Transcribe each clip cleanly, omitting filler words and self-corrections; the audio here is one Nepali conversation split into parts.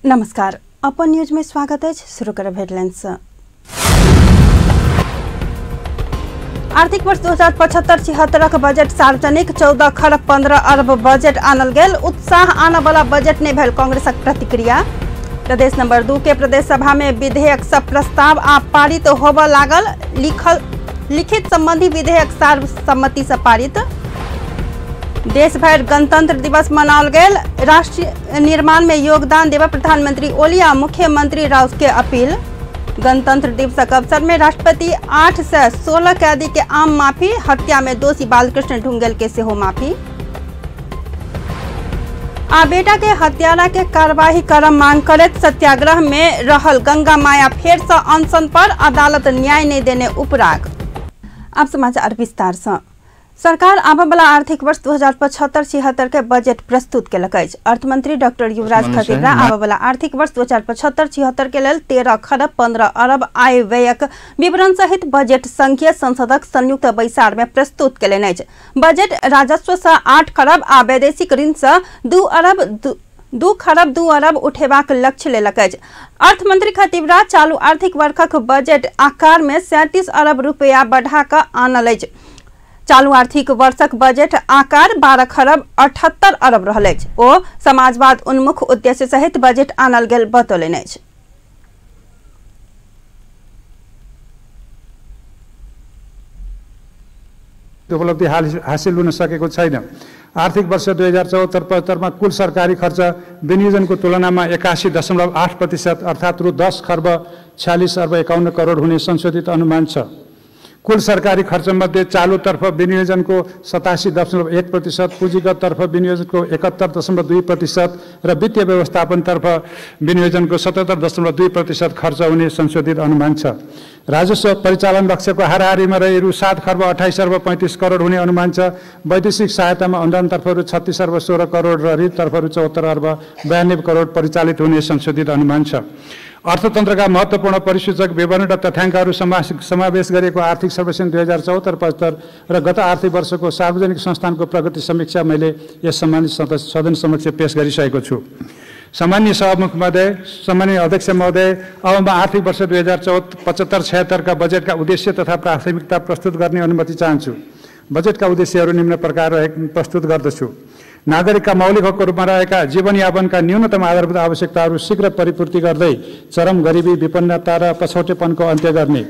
नमस्कार, अपन न्यूज में स्वागत है। शुरू करब हेडलाइंस। आर्थिक वर्ष 2075-76 का बजट सार्वजनिक 14 खरब 15 अरब बजट आनल गेल। उत्साह आने वाला बजट ने भेल कांग्रेसक प्रतिक्रिया। प्रदेश नंबर 2 के प्रदेश सभा में विधेयक सब प्रस्ताव आ पारित होबऽ लागल। लिखित संबंधी विधेयक सर्वसम्मति से पारित। देश भर गणतंत्र दिवस मनाओल गेल। राष्ट्र निर्माण में योगदान देवा प्रधानमंत्री ओली आ मुख्यमंत्री राउत के अपील। गणतंत्र दिवस के अवसर में राष्ट्रपति 8 से 16 कैदी के आम माफी। हत्या में दोषी बालकृष्ण ढुंगेल के सेहो माफी। आ बेटा के हत्यारा के कार्यवाही करब मांग करत सत्याग्रह में रहल गंगा माया फेर से अनशन पर। अदालत न्याय नहीं देने उपराग। अब समाचार विस्तार से। सरकार आबऽ वाला आर्थिक वर्ष 2075-76 के बजट प्रस्तुत केलक अछि। अर्थमंत्री डॉक्टर युवराज खटीवरा आबऽ वाला आर्थिक वर्ष 2075-76 के लेल 13 खरब 15 अरब आय व्ययक विवरण सहित बजट संघीय संसदक संयुक्त बैसार में प्रस्तुत केलनि अछि। बजट राजस्व से 8 खरब आ वैदेशिक ऋण से 2 खरब 2 अरब उठेबाक लक्ष्य लेलक अछि। अर्थमंत्री खटीवरा चालू आर्थिक वर्षक बजट आकार में 37 अरब रुपया बढ़ा कऽ आनल अछि। चालू आर्थिक वर्षक बजट आकार 12 खरब 78 अरब रहल अछि। ओ समाजवाद उन्मुख उद्देश्य सहित बजट आनल गेल बतौलनि अछि। उपलब्धि हासिल हुन सकेको छैन। आर्थिक वर्ष 2074-75 में कुल सरकारी खर्च विनियोजनको तुलनामा 81.8% अर्थात रु 10 खर्ब 46 अर्ब 51 करोड हुने संशोधित अनुमान छ। कुल सरकारी खर्च मध्ये चालू तर्फ विनियोजनको 87.1%, पुँजीगत तर्फ विनियोजनको 71.2% र वित्तीय व्यवस्थापन तर्फ विनियोजनको 77.2% खर्च हुने संशोधित अनुमान छ। राजस्व परिचालन लक्ष्यको हाराहारीमा रही रु 7 खर्ब 28 अर्ब 35 करोड हुने अनुमान छ। वैदेशिक सहायतामा अनुदान तर्फ रु 36 अर्ब 16 करोड र ऋण तर्फ रु 74 अर्ब 92 करोड परिचालित हुने संशोधित अनुमान छ। अर्थतन्त्रका महत्त्वपूर्ण परिसूचक विवरण र तथ्याङ्कहरू समावेश गरिएको आर्थिक सर्वेक्षण 2074-75 र गत आर्थिक वर्षको सार्वजनिक संस्थानको प्रगति समीक्षा मैले यस सम्मानित सदन समक्ष पेश गरिसकेको छु। सामान्य सभामुख महोदय, सामान्य अध्यक्ष महोदय, अब म आर्थिक वर्ष 2075-76 का बजेटका उद्देश्य तथा प्राथमिकता प्रस्तुत गर्ने अनुमति चाहन्छु। बजेटका उद्देश्यहरू निम्न प्रकार प्रस्तुत गर्दछु। नागरिकका मौलिक हकको रूपमा रहेका जीवनयापनका न्यूनतम आधारभूत आवश्यकताहरू शीघ्र परिपूर्ति गर्दै चरम गरिबी, विपन्नता र पछौटेपनको अन्त्य गर्ने।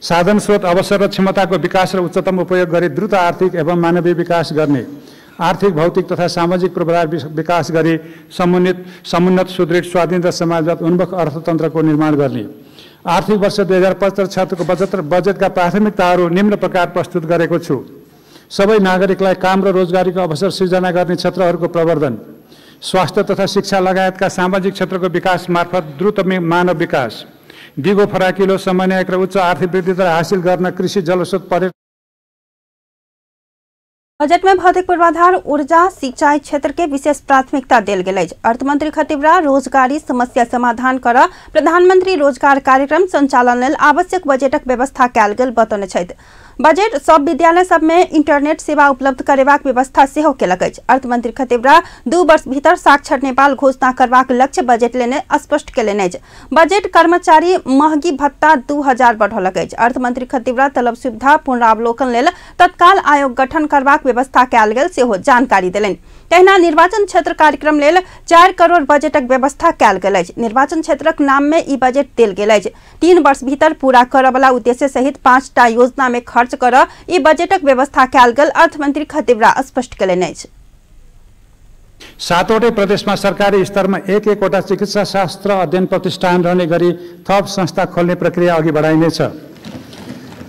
साधन स्रोत, अवसर र क्षमताको विकास र उच्चतम उपयोग गरी द्रुत आर्थिक एवं मानवीय विकास गर्ने। आर्थिक, भौतिक तथा सामाजिक पूर्वाधार विकास गरी समुन्नत, सुदृढ, स्वाधीन र समाजवाद उन्मुख अर्थतन्त्रको निर्माण गर्ने। आर्थिक वर्ष 2075-76 को बजेटका प्राथमिकताहरू निम्न प्रकार प्रस्तुत गरेको छु। सबै नागरिकलाई काम र रोजगारीको अवसर सृजना गर्ने क्षेत्रहरूको प्रवर्धन, स्वास्थ्य तथा शिक्षा लगायतका सामाजिक क्षेत्रको विकास मार्फत द्रुत मानव विकास, दिगो फराकिलो, समन्वयक र उच्च आर्थिक वृद्धि दर हासिल गर्न कृषि, जलस्रोत, पर्यटन। बजट में भौतिक पूर्वाधार, ऊर्जा, सिंचाई क्षेत्र के विशेष प्राथमिकता देल गेल अछि। अर्थमंत्री खटीवरा रोजगारी समस्या समाधान कर प्रधानमंत्री रोजगार कार्यक्रम संचालन लेल आवश्यक बजेटक व्यवस्था कयल गेल बतौने छथि। बजट सब विद्यालय सब में इंटरनेट सेवा उपलब्ध करेबाक व्यवस्था सेहो केलक अछि। अर्थमंत्री खटीवरा 2 वर्ष भीतर साक्षर नेपाल घोषणा करबाक लक्ष्य बजट लेने स्पष्ट केलनि अछि। बजट कर्मचारी महंगी भत्ता 2000 बढ़ौलक अछि। अर्थमंत्री खटीवरा तलब सुविधा पुनरावलोकन लेल तत्काल आयोग गठन करबाक व्यवस्था कयल गेल सेहो जानकारी देलनि। तहिना निर्वाचन क्षेत्र कार्यक्रम लेल 4 करोड़ बजटक व्यवस्था कयल गेल अछि। निर्वाचन क्षेत्रक नाम में ई बजट देल गेल अछि। 3 वर्ष भीतर पूरा करऽ वाला उद्देश्य सहित 5 टा योजना में खर्च कर ई बजटक व्यवस्था कयल गेल अर्थमंत्री खटीवरा स्पष्ट केलनि अछि। 7वटै प्रदेशमा सरकारी स्तरमा एक-एकवटा चिकित्सा शास्त्र अध्ययन प्रतिष्ठान रहने गरी थप संस्था खोल्ने प्रक्रिया अघि बढाइनेछ।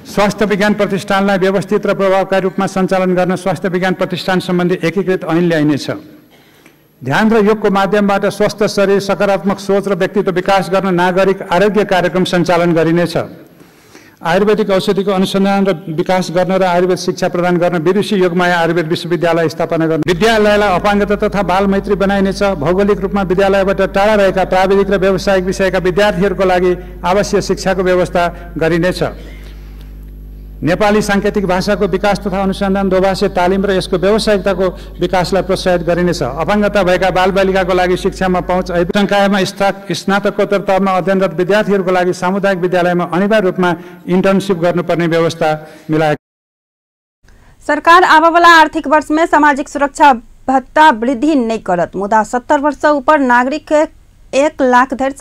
स्वास्थ्य विज्ञान प्रतिष्ठानलाई व्यवस्थित र प्रभावकारी रूपमा सञ्चालन गर्न स्वास्थ्य विज्ञान प्रतिष्ठान सम्बन्धी एकीकृत ऐन ल्याइनेछ। ध्यान र योगको माध्यमबाट स्वस्थ शरीर, सकारात्मक सोच र व्यक्तित्व विकास गर्न नागरिक आरोग्य कार्यक्रम सञ्चालन गरिनेछ। आयुर्वेदिक औषधिको अनुसन्धान र विकास गर्न र आयुर्वेद शिक्षा प्रदान गर्न विदुषी योगमाया आयुर्वेद विश्वविद्यालय स्थापना गर्न। विद्यालयलाई अपाङ्गता तथा बाल मैत्री बनाइनेछ। भौगोलिक रूपमा विद्यालयबाट टाढा रहेका प्राविधिक र व्यावसायिक विषयका विद्यार्थीहरूको लागि आवश्यक शिक्षाको व्यवस्था गरिनेछ। नेपाली सांकेतिक भाषाको विकास तथा अनुसन्धान दोभाषी तालिम र यसको व्यावसायिकताको विकासलाई प्रोत्साहित गरिनेछ। अपाङ्गता भएका बालबालिकाको लागि शिक्षामा पहुँच, संकायमा स्नातकोत्तर तहमा अध्ययनरत विद्यार्थीहरूको लागि सामुदायिक विद्यालयमा अनिवार्य रूपमा इन्टर्नसिप गर्नुपर्ने व्यवस्था मिलाएको। सरकार आबोवाला आर्थिक वर्ष में सामाजिक सुरक्षा भत्ता वृद्धि नहीं करत, मुदा 70 वर्ष ऊपर नागरिक के 1 लाख धरि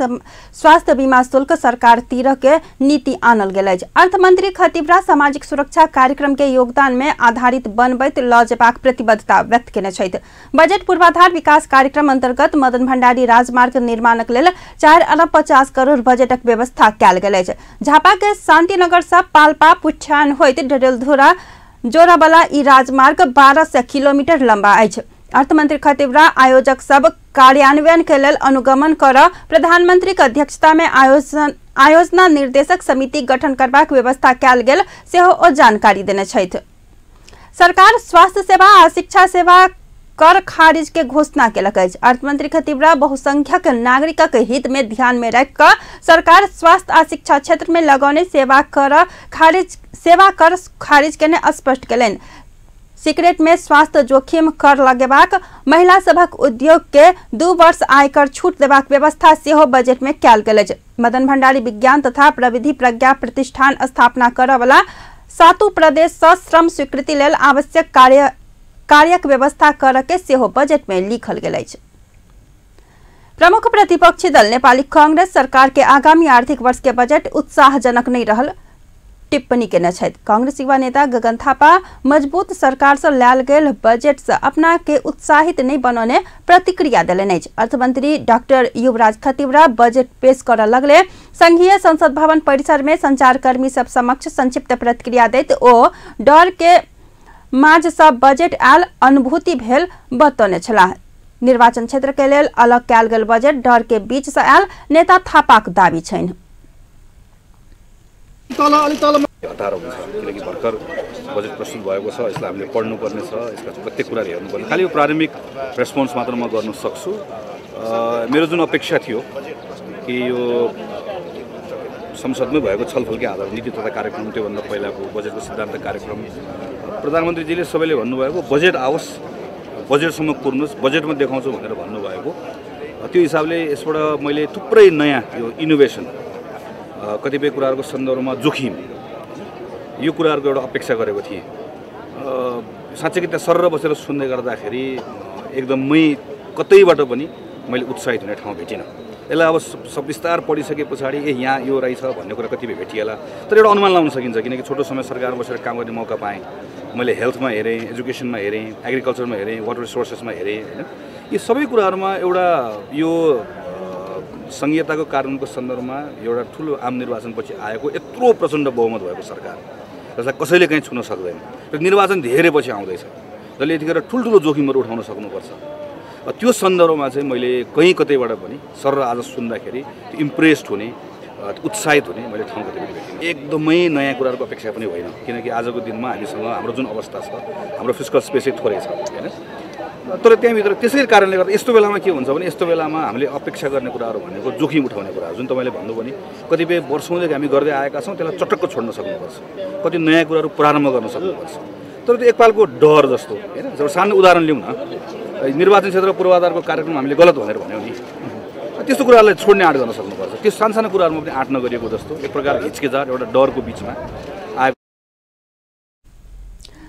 स्वास्थ्य बीमा शुल्क सरकार तीरह के नीति आनल गेल अछि। अर्थमंत्री खतिवड़ा सामाजिक सुरक्षा कार्यक्रम के योगदान में आधारित बनबैत लऽ जेबाक प्रतिबद्धता व्यक्त केने छथि। बजट पूर्वाधार विकास कार्यक्रम अंतर्गत मदन भंडारी राजमार्ग निर्माणक लेल 4 अरब 50 करोड़ बजटक व्यवस्था कयल गेल अछि। झापा के शांतिनगर से पाल्पा पुछान होइत डडेलधुरा जोरावाला ई राजमार्ग 1200 किलोमीटर लंबा अछि। अर्थमंत्री खतिवड़ा आयोजक सब कार्यान्वयन के लेल अनुगमन कर प्रधानमंत्री के अध्यक्षता में आयोजना निर्देशक समिति गठन करबाक व्यवस्था कयल गेल सेहो ओ जानकारी देने छथि। सरकार स्वास्थ्य सेवा आ शिक्षा सेवा कर खारिज के घोषणा केलक अछि। अर्थमंत्री खतिवड़ा बहुसंख्यक नागरिकक हित में ध्यान में रख कर सरकार स्वास्थ्य आ शिक्षा क्षेत्र में लगौने सेवा कर खारिज केने स्पष्ट केलनि। सिगरेट में स्वास्थ्य जोखिम कर लगेबाक, महिला सभक उद्योग के 2 वर्ष आयकर छूट देबाक व्यवस्था सेहो बजट में कयल गेल अछि। मदन भंडारी विज्ञान तथा प्रविधि प्रज्ञा प्रतिष्ठान स्थापना करय वाला 7 प्रदेश से श्रम स्वीकृति लेल आवश्यक कार्यक व्यवस्था करय के सेहो बजट में लिखल गेल अछि। प्रमुख प्रतिपक्षी दल नेपाली कांग्रेस सरकार के आगामी आर्थिक वर्ष के बजट उत्साहजनक नहीं रहल टिप्पणी केने छथि। कांग्रेस युवा नेता गगन थापा मजबूत सरकार से लायल गेल बजट से अपना के उत्साहित नहीं बनौने प्रतिक्रिया देलनि अछि। अर्थमंत्री डॉक्टर युवराज खतिवड़ा बजट पेश करऽ लगले। संघीय संसद भवन परिसर में संचारकर्मी सब समक्ष संक्षिप्त प्रतिक्रिया दैत ओ डर के माझ से बजट आयल अनुभूति भेल बतौने छलाह। निर्वाचन क्षेत्र के लेल अलग कयल गेल बजट डर के बीच से आयल नेता थापाक दावी छनि। 18 हुन्छ किनकि भर्खर बजेट प्रस्तुत भएको छ, यसलाई हामीले पढ्नुपर्ने छ, यसका प्रत्येक कुराहरू हेर्नुपर्ने। खालि यो प्रारम्भिक रेस्पोन्स मात्र म गर्न सक्छु। मेरो जुन अपेक्षा थियो कि यो संसदमै भएको छलफलकै आधारमा नीति तथा कार्यक्रम त्योभन्दा पहिलाको बजेटको सिद्धान्त कार्यक्रम प्रधानमन्त्रीजीले सबैले भन्नुभएको बजेट आओस्, बजेटसम्म पुर्नुहोस्, बजेटमा देखाउँछु भनेर भन्नुभएको। त्यो हिसाबले यसबाट मैले थुप्रै नयाँ यो इनोभेसन, कतिपय कुराहरूको सन्दर्भमा जोखिम, यो कुराहरूको एउटा अपेक्षा गरेको थिएँ। साँच्चै कि त्यहाँ सरर बसेर सुन्दै गर्दाखेरि एकदमै कतैबाट पनि मैले उत्साहित हुने ठाउँ भेटिनँ। यसलाई अब विस्तार पढिसके पछाडि यहाँ यो रहेछ भन्ने कुरा कतिपय भेटिएला, तर एउटा अनुमान लगाउन सकिन्छ किनकि छोटो समय सरकारमा बसेर काम गर्ने मौका पाएँ। मैले हेल्थमा हेरेँ, एजुकेसनमा हेरेँ, एग्रिकल्चरमा हेरेँ, वाटर रिसोर्सेसमा हेरेँ, होइन, यी सबै कुराहरूमा एउटा यो संघीयताको कानुनको सन्दर्भमा एउटा ठुलो आम निर्वाचनपछि आएको यत्रो प्रचण्ड बहुमत भएको सरकार जसलाई कसैले कहीँ छुन सक्दैन र निर्वाचन धेरै पछि आउँदैछ, जसले यतिखेर ठुल्ठुलो जोखिमहरू उठाउन सक्नुपर्छ। त्यो सन्दर्भमा चाहिँ मैले कहीँ कतैबाट पनि सर आज सुन्दाखेरि त्यो इम्प्रेस्ड हुने, उत्साहित हुने मैले ठाउँ कतै पनि भेटिनँ। एकदमै नयाँ कुराहरूको अपेक्षा पनि होइन किनकि आजको दिनमा हामीसँग हाम्रो जुन अवस्था छ, हाम्रो फिस्कल स्पेसै थोरै छ, होइन। तर त्यहाँभित्र त्यसै कारणले गर्दा यस्तो बेलामा के हुन्छ भने यस्तो बेलामा हामीले अपेक्षा गर्ने कुराहरू भनेको जोखिम उठाउने कुराहरू जुन तपाईँले भन्नुभयो नि, कतिपय वर्षौँदेखि हामी गर्दै आएका छौँ, त्यसलाई चटक्क छोड्न सक्नुपर्छ, कति नयाँ कुराहरू प्रारम्भ गर्न सक्नुपर्छ। तर त्यो एकपालको डर जस्तो, होइन। जब सानो उदाहरण लिउँ न, निर्वाचन क्षेत्र पूर्वाधारको कार्यक्रम हामीले गलत भनेर भन्यौँ नि, त्यस्तो कुराहरूलाई छोड्ने आँट गर्न सक्नुपर्छ। त्यो सानसानो कुराहरूमा पनि आँट नगरिएको जस्तो एक प्रकार हिचकिचाट एउटा डरको बिचमा आएको।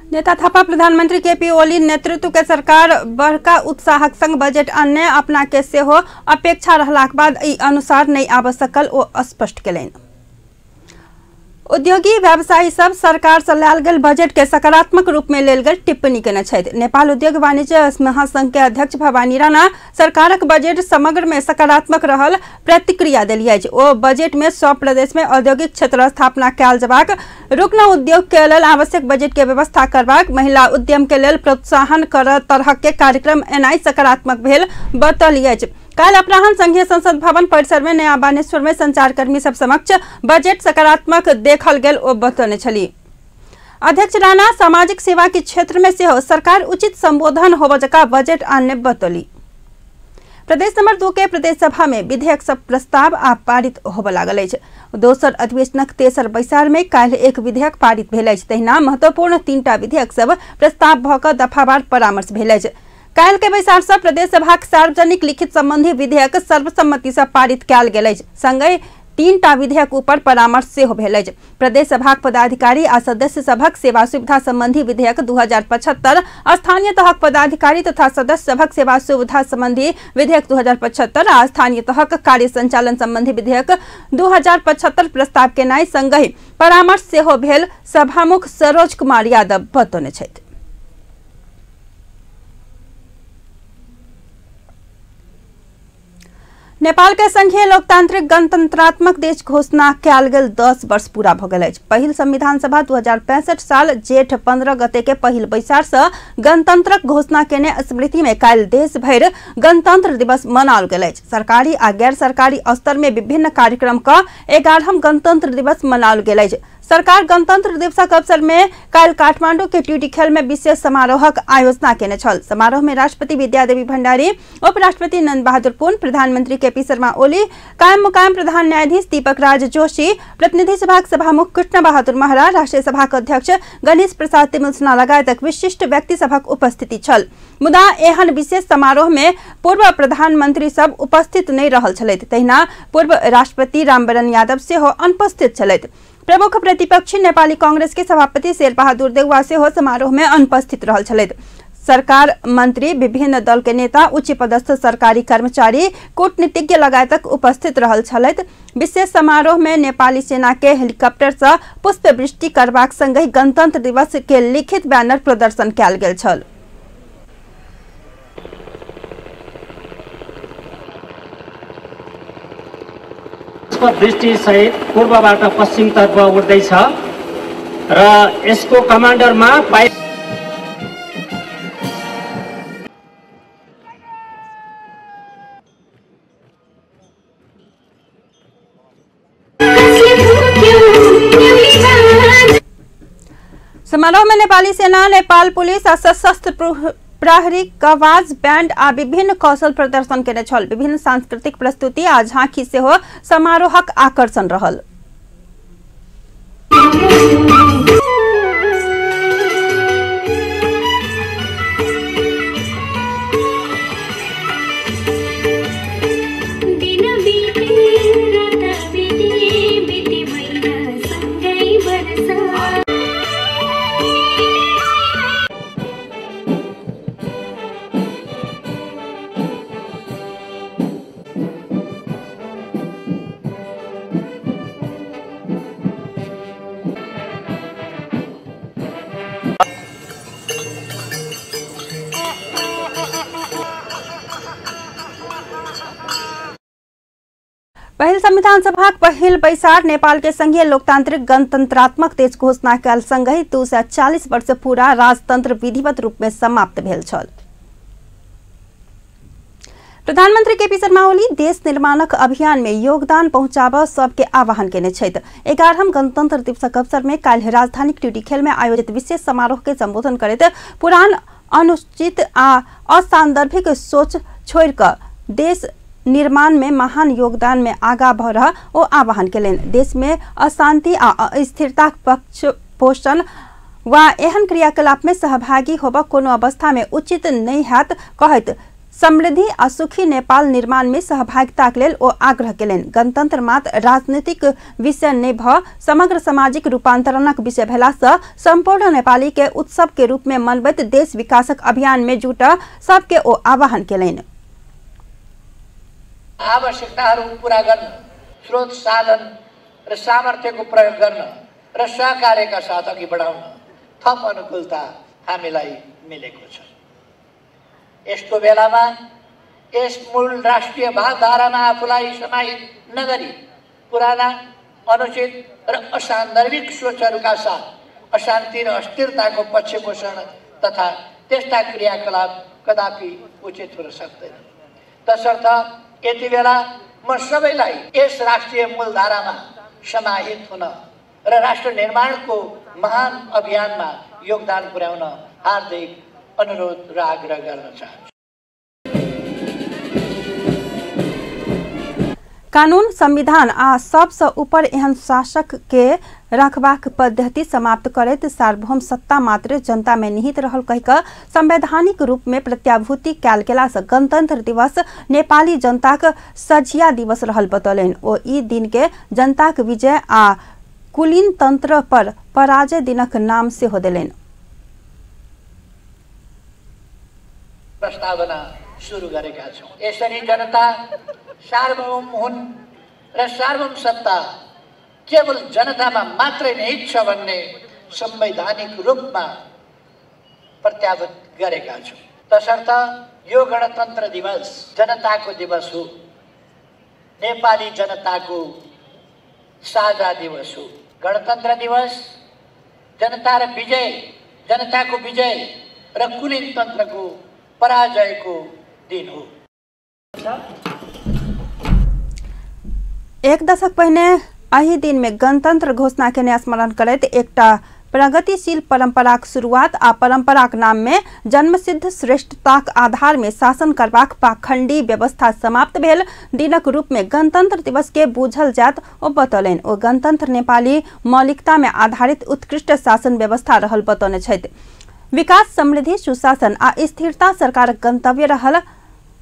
नेता थापा प्रधानमंत्री केपी ओली नेतृत्व के सरकार बड़का उत्साहक संग बजट अन्य अपना के सेहो अपेक्षा रहलाक बाद ई अनुसार नहीं आब सकल ओ स्पष्ट केलनि। उद्योगी व्यवसायी सब सरकार से लायल गेल बजट के सकारात्मक रूप में लेल गेल टिप्पणी केने छथि। नेपाल उद्योग वाणिज्य महासंघ के अध्यक्ष भवानी राणा सरकारक बजट समग्र में सकारात्मक रहल प्रतिक्रिया देलिए अछि। ओ बजट में 100 प्रदेश में औद्योगिक क्षेत्र स्थापना कयल जेबाक, रुकना उद्योग के लेल आवश्यक बजट के व्यवस्था करबाक, महिला उद्यम के लेल प्रोत्साहन कर तरह के कार्यक्रम एनाई सकारात्मक भेल बतौलिए अछि। काल अपराह्न संघीय संसद भवन परिसर में नया बानेश्वर में संचारकर्मी सब समक्ष बजट सकारात्मक देखल गेल ओ बतौने छली। अध्यक्ष राणा सामाजिक सेवा के क्षेत्र में सेहो सरकार उचित संबोधन होब जका बजट आनने बतौली। प्रदेश नंबर 2 के प्रदेश सभा में विधेयक सब प्रस्ताव आ पारित होबय लागल अछि। दोसर अधिवेशनक तेसर बैसार में काल्हि एक विधेयक पारित भेल अछि। तहिना महत्वपूर्ण 3टा विधेयक सब प्रस्ताव भऽ कऽ दफावार परामर्श भेल अछि। काल्हि के बैसार से प्रदेश सभाक सार्वजनिक लिखित संबंधी विधेयक सर्वसम्मति से पारित कयल गेल अछि। संगहि 3टा विधेयक ऊपर परामर्श सेहो भेल अछि। प्रदेश सभाक पदाधिकारी आ सदस्य सभक सेवा सुविधा संबंधी विधेयक 2075, स्थानीय तहक पदाधिकारी तथा सदस्य सभक सेवा सुविधा संबंधी विधेयक 2075 आ स्थानीय तहक कार्य संचालन संबंधी विधेयक 2075 प्रस्ताव केनाइ संगहि परामर्श सेहो भेल सभामुख सरोज कुमार यादव बतौने छथि। नेपाल के संघीय लोकतांत्रिक गणतंत्रात्मक देश घोषणा कयल गेल 10 वर्ष पूरा भ गेल अछि। पहिल संविधान सभा 2065 साल जेठ 15 गते के पहिल बैसार से गणतंत्रक घोषणा केने स्मृति में काल्हि देश भरि गणतंत्र दिवस मनाओल गेल अछि। सरकारी आ गैर सरकारी स्तर में विभिन्न कार्यक्रम का 11वां गणतंत्र दिवस मनाओल गेल अछि। सरकार गणतंत्र दिवसक अवसर में काल्हि काठमांडू के ट्यूटी खेल में विशेष समारोहक आयोजना केने छल। समारोह में राष्ट्रपति विद्यादेवी भंडारी, उपराष्ट्रपति नंद बहादुर पुन, प्रधानमंत्री केपी शर्मा ओली, कायम मुकायम प्रधान न्यायाधीश दीपक राज जोशी, प्रतिनिधि सभाक सभामुख कृष्ण बहादुर महरा, राष्ट्रीय सभाक अध्यक्ष गणेश प्रसाद तिमुलसिन्हा लगायत विशिष्ट व्यक्ति सभक उपस्थिति छल। मुदा एहन विशेष समारोह में पूर्व प्रधानमंत्री सब उपस्थित नहीं रहल छलैथ। तहिना पूर्व राष्ट्रपति रामवरण यादव सेहो अनुपस्थित छलैथ। प्रमुख प्रतिपक्षी नेपाली कांग्रेस के सभापति शेरबहादुर देउवा सेहो समारोह में अनुपस्थित रहल छलैथ। सरकार मंत्री, विभिन्न दल के नेता, उच्च पदस्थ सरकारी कर्मचारी, कूटनीतिज्ञ लगायतक उपस्थित रहल छलैथ। विशेष समारोह में नेपाली सेना के हेलीकॉप्टर से पुष्प वृष्टि करबाक संगहि गणतंत्र दिवस के लिखित बैनर प्रदर्शन कयल गेल छल। दृष्टि सहित पूर्वबाट पश्चिमतर्फ उड्दैछ र यसको कमान्डरमा समारोह में नेपाली सेना, नेपाल पुलिस आ सशस्त्र प्रहरी, कवाज, बैंड आ विभिन्न कौशल प्रदर्शन केने छल। विभिन्न सांस्कृतिक प्रस्तुति आ झांकी सेहो समारोहक आकर्षण रहल। पहिल संविधान सभाक पहिल बैसार नेपाल के संघीय लोकतांत्रिक गणतंत्रात्मक देश घोषणा कयल संगहि 240 वर्ष पूरा राजतंत्र विधिवत रूप में समाप्त भेल छल। प्रधानमंत्री केपी शर्मा ओली देश निर्माणक अभियान में योगदान पहुंचाबऽ सबके आह्वान केने छथि। 11वां गणतंत्र दिवसक अवसर में काल्हि राजधानी ट्यूटी खेल में आयोजित विशेष समारोह के संबोधन करैत पुरान, अनुचित आ असांदर्भिक सोच छोड़ि कऽ देश निर्माण में महान योगदान में आगा बढ़ ओ आह्वान केलनि। देश में अशांति आ अस्थिरताक पक्ष पोषण वा एहन क्रियाकलाप में सहभागी होबऽ कोनो अवस्था में उचित नहीं हैत कहैत समृद्धि आ सुखी नेपाल निर्माण में सहभागिताक लेल ओ आग्रह केलनि। गणतंत्र मात्र राजनीतिक विषय नहीं भ समग्र सामाजिक रूपांतरणक विषय भेला से संपूर्ण नेपाली के उत्सव के रूप में मनबैत देश विकासक अभियान में जुट सबके ओ आह्वान केलनि। आवश्यकताहरू पूरा गर्न, स्रोत साधन र सामर्थ्यको प्रयोग गर्न र सहकार्यका साथ अघि बढाउन थप अनुकूलता हामीलाई मिलेको छ। यस्तो बेलामा यस मूल राष्ट्रिय भावधारामा आफूलाई समाहित नगरी पुराना, अनुचित र असान्दर्भिक सोचहरूका साथ अशान्ति र अस्थिरताको पक्ष पोषण तथा त्यस्ता क्रियाकलाप कदापि उचित हुन सक्दैन। तसर्थ यति बेला म सबैलाई यस राष्ट्रिय मूलधारामा समाहित हुन र राष्ट्र निर्माणको महान अभियानमा योगदान पुर्याउन हार्दिक अनुरोध र आग्रह गर्न चाहन्छु। कानून संविधान आ सबसे ऊपर एहन शासक के रखबाक पद्धति समाप्त करैत सार्वभौम सत्ता मात्र जनता में निहित रहल कहि कऽ संवैधानिक रूप में प्रत्याभूति कयल गेला सँ गणतंत्र दिवस नेपाली जनताक सझिया दिवस रहल बतौलनि। ओ ई दिन के जनताक विजय आ कुलीन तंत्र पर पराजय दिनक नाम सेहो देलनि। प्रस्तावना सुरु गरेका छौं। यसरी जनता सार्वभौम हुन् र सार्वभौम सत्ता केवल जनतामा मात्रै निहित छ भन्ने संवैधानिक रूपमा प्रत्याभूत गरेका छौं। तसर्थ यो गणतन्त्र दिवस जनताको दिवस हो, नेपाली जनताको साझा दिवस हो। गणतन्त्र दिवस जनता र विजय, जनताको विजय र कुलीन तन्त्रको पराजयको दिन हो। एक दशक पहिने एही दिन में गणतंत्र घोषणा के स्मरण करैत एकटा प्रगतिशील परंपराक शुरुआत आ परंपराक नाम में जन्मसिद्ध श्रेष्ठताक आधार में शासन करबाक पाखंडी व्यवस्था समाप्त भेल दिनक रूप में गणतंत्र दिवस के बूझल जात ओ बतौलनि। ओ गणतंत्र नेपाली मौलिकता में आधारित उत्कृष्ट शासन व्यवस्था रहल बतौने छथि। विकास, समृद्धि, सुशासन आ स्थिरता सरकारक गंतव्य रहल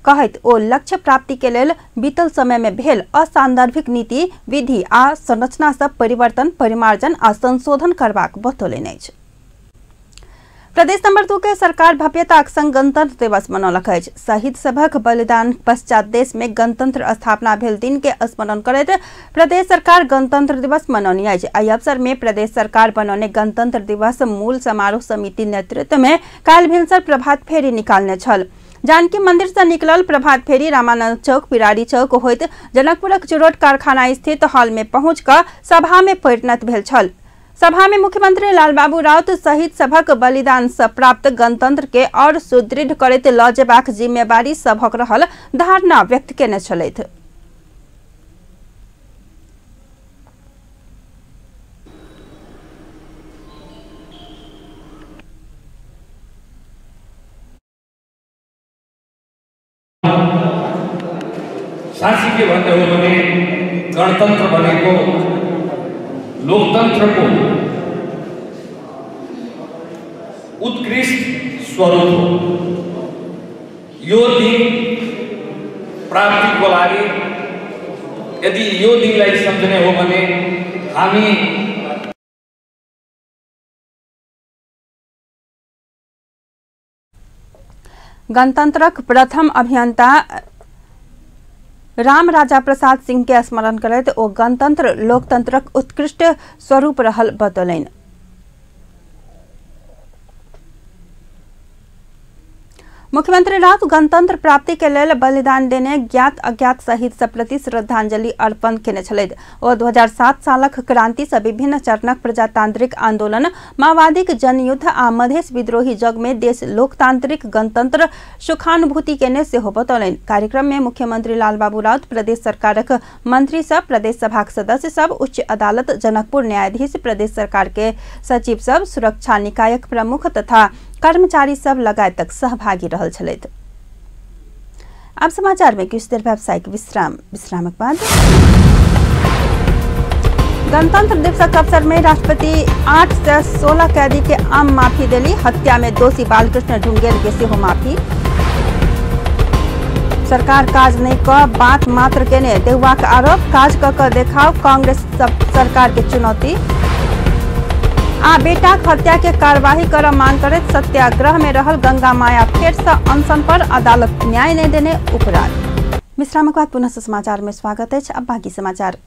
कहैत ओ लक्ष्य प्राप्ति के लेल बीतल समय में भेल असांदर्भिक नीति, विधि आ संरचना सब परिवर्तन, परिमार्जन आ संशोधन करबाक बतौलनि अछि। प्रदेश नंबर 2 के सरकार भव्यताक संग गणतंत्र दिवस मनौलक अछि। शहीद सभक बलिदान पश्चात देश में गणतंत्र स्थापना भेल दिन के स्मरण करैत प्रदेश सरकार गणतंत्र दिवस मनौनी अछि। एहि अवसर में प्रदेश सरकार बनौने गणतंत्र दिवस मूल समारोह समिति नेतृत्व में काल्हि भिनसर प्रभात फेरी निकालने छल। जानकी मंदिर से निकलल प्रभात फेरी रामानंद चौक, पिरारी चौक होइत जनकपुरक चिरोट कारखाना स्थित हॉल में पहुंच कऽ सभा में परिणत भेल छल। सभा में मुख्यमंत्री लालबाबू राउत शहीद सभक बलिदान से प्राप्त गणतंत्र के और सुदृढ़ करैत लऽ जेबाक जिम्मेवारी सभक रहल धारणा व्यक्त केने छलथि। साँच्ची के भन्ने हो भने गणतन्त्र भनेको लोकतन्त्रको उत्कृष्ट स्वरूप हो। यो दिन प्राप्तिको लागि यदि यो दिनलाई सम्झने हो भने हामी गणतंत्रक प्रथम अभियंता राम राजा प्रसाद सिंह के स्मरण करैत ओ गणतंत्र लोकतंत्रक उत्कृष्ट स्वरूप रहल बतौलनि। मुख्यमंत्री राउत गणतंत्र प्राप्ति के लेल बलिदान देने ज्ञात अज्ञात शहीद सब प्रति श्रद्धांजलि अर्पण केने छलथि। ओ 2007 सालक क्रांति से विभिन्न चरणक प्रजातांत्रिक आंदोलन, माओवादीक जनयुद्ध आ मधेश विद्रोही जग में देश लोकतांत्रिक गणतंत्र सुखानुभूति केने सेहो बतौलनि। कार्यक्रम में मुख्यमंत्री लालबाबू राउत, प्रदेश सरकारक मंत्री सब, प्रदेश सभाक सदस्य सब, उच्च अदालत जनकपुर न्यायाधीश, प्रदेश सरकार के सचिव सब, सुरक्षा निकायक प्रमुख तथा कर्मचारी सब लगायत सहभागी रहल छलथि। अब समाचार में कुछ देर व्यावसायिक विश्रामक बाद गणतंत्र दिवसक अवसर में राष्ट्रपति 8 से 16 कैदी के आम माफी देली। हत्या में दोषी बालकृष्ण ढुंगेल के सेहो माफी। सरकार काज नहीं क बात मात्र केने देवाक आरोप, काज क देखाव कांग्रेस सरकार के चुनौती। आ बेटाक हत्या के कार्यवाही कर मांग करैत सत्याग्रह में रहल गंगा माया फेर से अनशन पर अदालत न्याय नहीं देने उपराग। विश्रामक बाद पुनः समाचार में स्वागत है। अब बाकी समाचार।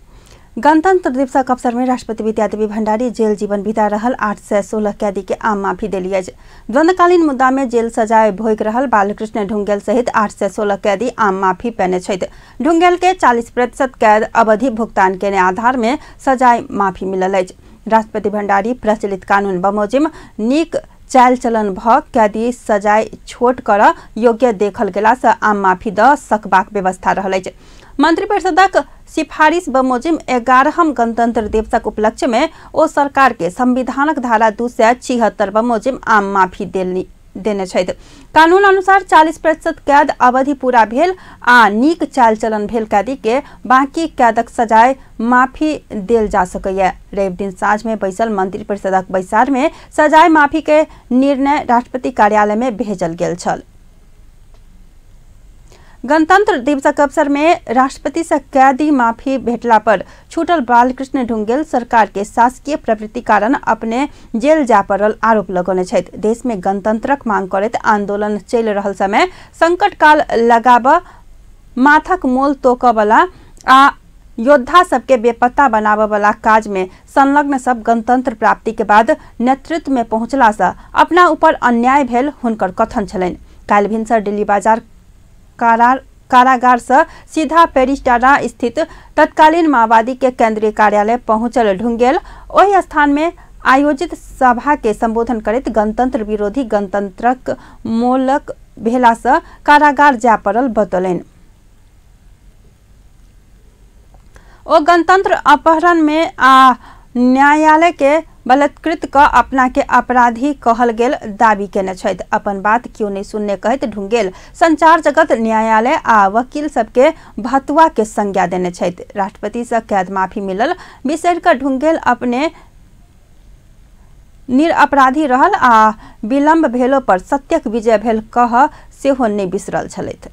गणतंत्र दिवसक अवसर में राष्ट्रपति विद्यादेवी भण्डारी जेल जीवन बिता रहल 8 से 16 कैदी के आम माफी देली अछि। द्वंद्वकालीन मुद्दा में जेल सजाए भोग रहल बालकृष्ण ढुंगेल सहित 8 से 16 कैदी आम माफी पेने छथि। ढुंगेल के 40% कैद अवधि भुगतान केने आधार में सजाए माफी मिलल अछि। राष्ट्रपति भण्डारी प्रचलित कानून बमोजिम नीक चाल चलन भ कैदी सजाए छोट कर योग्य देखल गेला से आम माफी द सकबाक व्यवस्था रहल अछि। मंत्रिपरिषदक सिफारिश बमोजिम 11हम गणतंत्र दिवसक उपलक्ष्य में ओ सरकार के संविधानक धारा 276 बमोजिम आम माफी देने छथि। कानून अनुसार 40% कैद अवधि पूरा भेल आ नीक चालचलन भेल कैदी के बाकी कैदक सजाय माफी देल जा सकैया। रवि दिन साँझ में बैसल मंत्री परिषदक बैसार में सजाय माफी के निर्णय राष्ट्रपति कार्यालय में भेजल गेल छल। गणतंत्र दिवसक अवसर में राष्ट्रपति से कैदी माफी भेटला पर छूटल बालकृष्ण ढुंगेल सरकार के शासकीय प्रवृत्ति कारण अपने जेल जा पड़ल आरोप लगौने छथि। देश में गणतंत्रक मांग करैत आंदोलन चल रहल समय संकट काल लगाब माथक मोल तोकबला आ योद्धा सबके बेपत्ता बनाबे वाला काज में संलग्न सब गणतंत्र प्राप्ति के बाद नेतृत्व में पहुंचला से अपना ऊपर अन्याय भेल हुनकर कथन छलनि। काल्हि भिनसर दिल्ली बाजार कारागार से सीधा पेरिस्टारा स्थित तत्कालीन माओवादी के केंद्रीय कार्यालय पहुंचल ढुंगेल ओहि स्थान में आयोजित सभा के संबोधन करैत गणतंत्र विरोधी गणतंत्रक मोलक भेला से कारागार जा पड़ल बतौलनि। ओ गणतंत्र अपहरण में आ न्यायालय के बलात्कृत क अपना के अपराधी कहल गेल दावी केने छथि। अपन बात क्यों नहीं सुनने कहत ढुंगेल संचार जगत न्यायालय आ वकील सबके भतुआ के संज्ञा देने छथि। राष्ट्रपति से कैद माफी मिलल बिसरि क ढुंगेल अपने निरअपराधी रहल आ विलम्ब भेलो पर सत्यक विजय भेल कह सेहो नहीं बिसरल छलथि।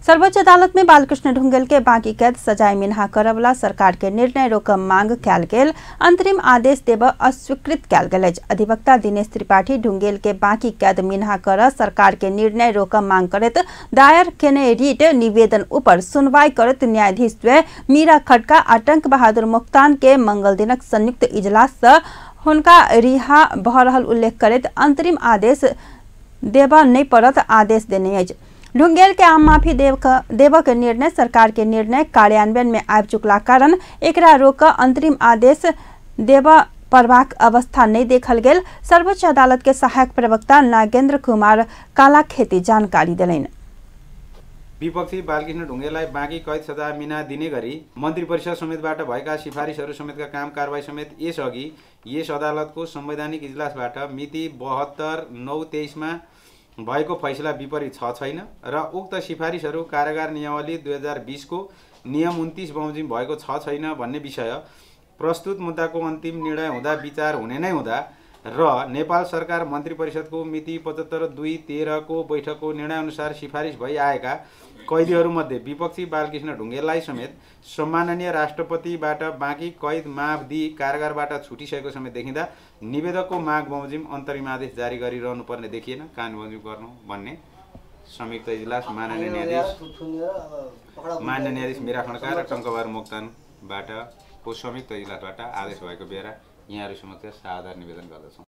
सर्वोच्च अदालत में बालकृष्ण ढुंगेल के बाकी कैद सजाय मिन्हा करवला सरकार के निर्णय रोक मांग कयल गेल अंतरिम आदेश देब अस्वीकृत कयल गेल अछि। अधिवक्ता दिनेश त्रिपाठी ढुंगेल के बाकी कैद मिन्हा कर सरकार के निर्णय रोक मांग करैत दायर केने रिट निवेदन ऊपर सुनवाई करैत न्यायाधीश द्वय मीरा खड़का आ टंक बहादुर मोक्तान के मंगल दिनक संयुक्त इजलास से हुनका रिहा भऽ रहल उल्लेख करैत अंतरिम आदेश देब नहीं पड़त आदेश देने अछि। ढुंगेल के आम माफी देवक निर्णय सरकार के निर्णय कार्यान्वयन में आबि चुकला कारण एकरा रोक अंतरिम आदेश देव पड़बाक अवस्था नहीं देखल गेल। सर्वोच्च अदालत के सहायक प्रवक्ता नागेंद्र कुमार कालाखेती जानकारी देलनि। विपक्षी बालकृष्ण ढुंगेललाई बाँकी कैद सजाय मिना दिने गरी मन्त्री परिषद समेतबाट भएका सिफारिसहरू समेतका काम कारबाही समेत यसअघि यस अदालतको संवैधानिक इजलासबाट मिति 72/9/23 मा भएको फैसला विपरीत छैन र उक्त सिफारिसहरू कारागार नियमावली 2020 को नियम 29 बमोजिम भएको छैन भन्ने विषय प्रस्तुत मुद्दाको अन्तिम निर्णय हुँदा विचार हुने नै हुँदा र नेपाल सरकार मन्त्री परिषदको मिति 75/2/13 को बैठकको निर्णय अनुसार सिफारिस भई आएका कैदीहरूमध्ये विपक्षी बालकृष्ण ढुंगेललाई समेत सम्माननीय राष्ट्रपतिबाट बाँकी कैद माफ दिई कारागारबाट छुटिसकेको समेत देखिँदा निवेदकको माग बमोजिम अन्तरिम आदेश जारी गरिरहनु पर्ने देखिएन। कानुन बमोजिम गर्नु भन्ने संयुक्त इजलास माननीय न्यायाधीश मीरा खड्का र टंकबहादुर मोक्तानबाट को संयुक्त इजलासबाट आदेश भएको बेला यहाँहरू समक्ष साधारण निवेदन गर्दछौँ।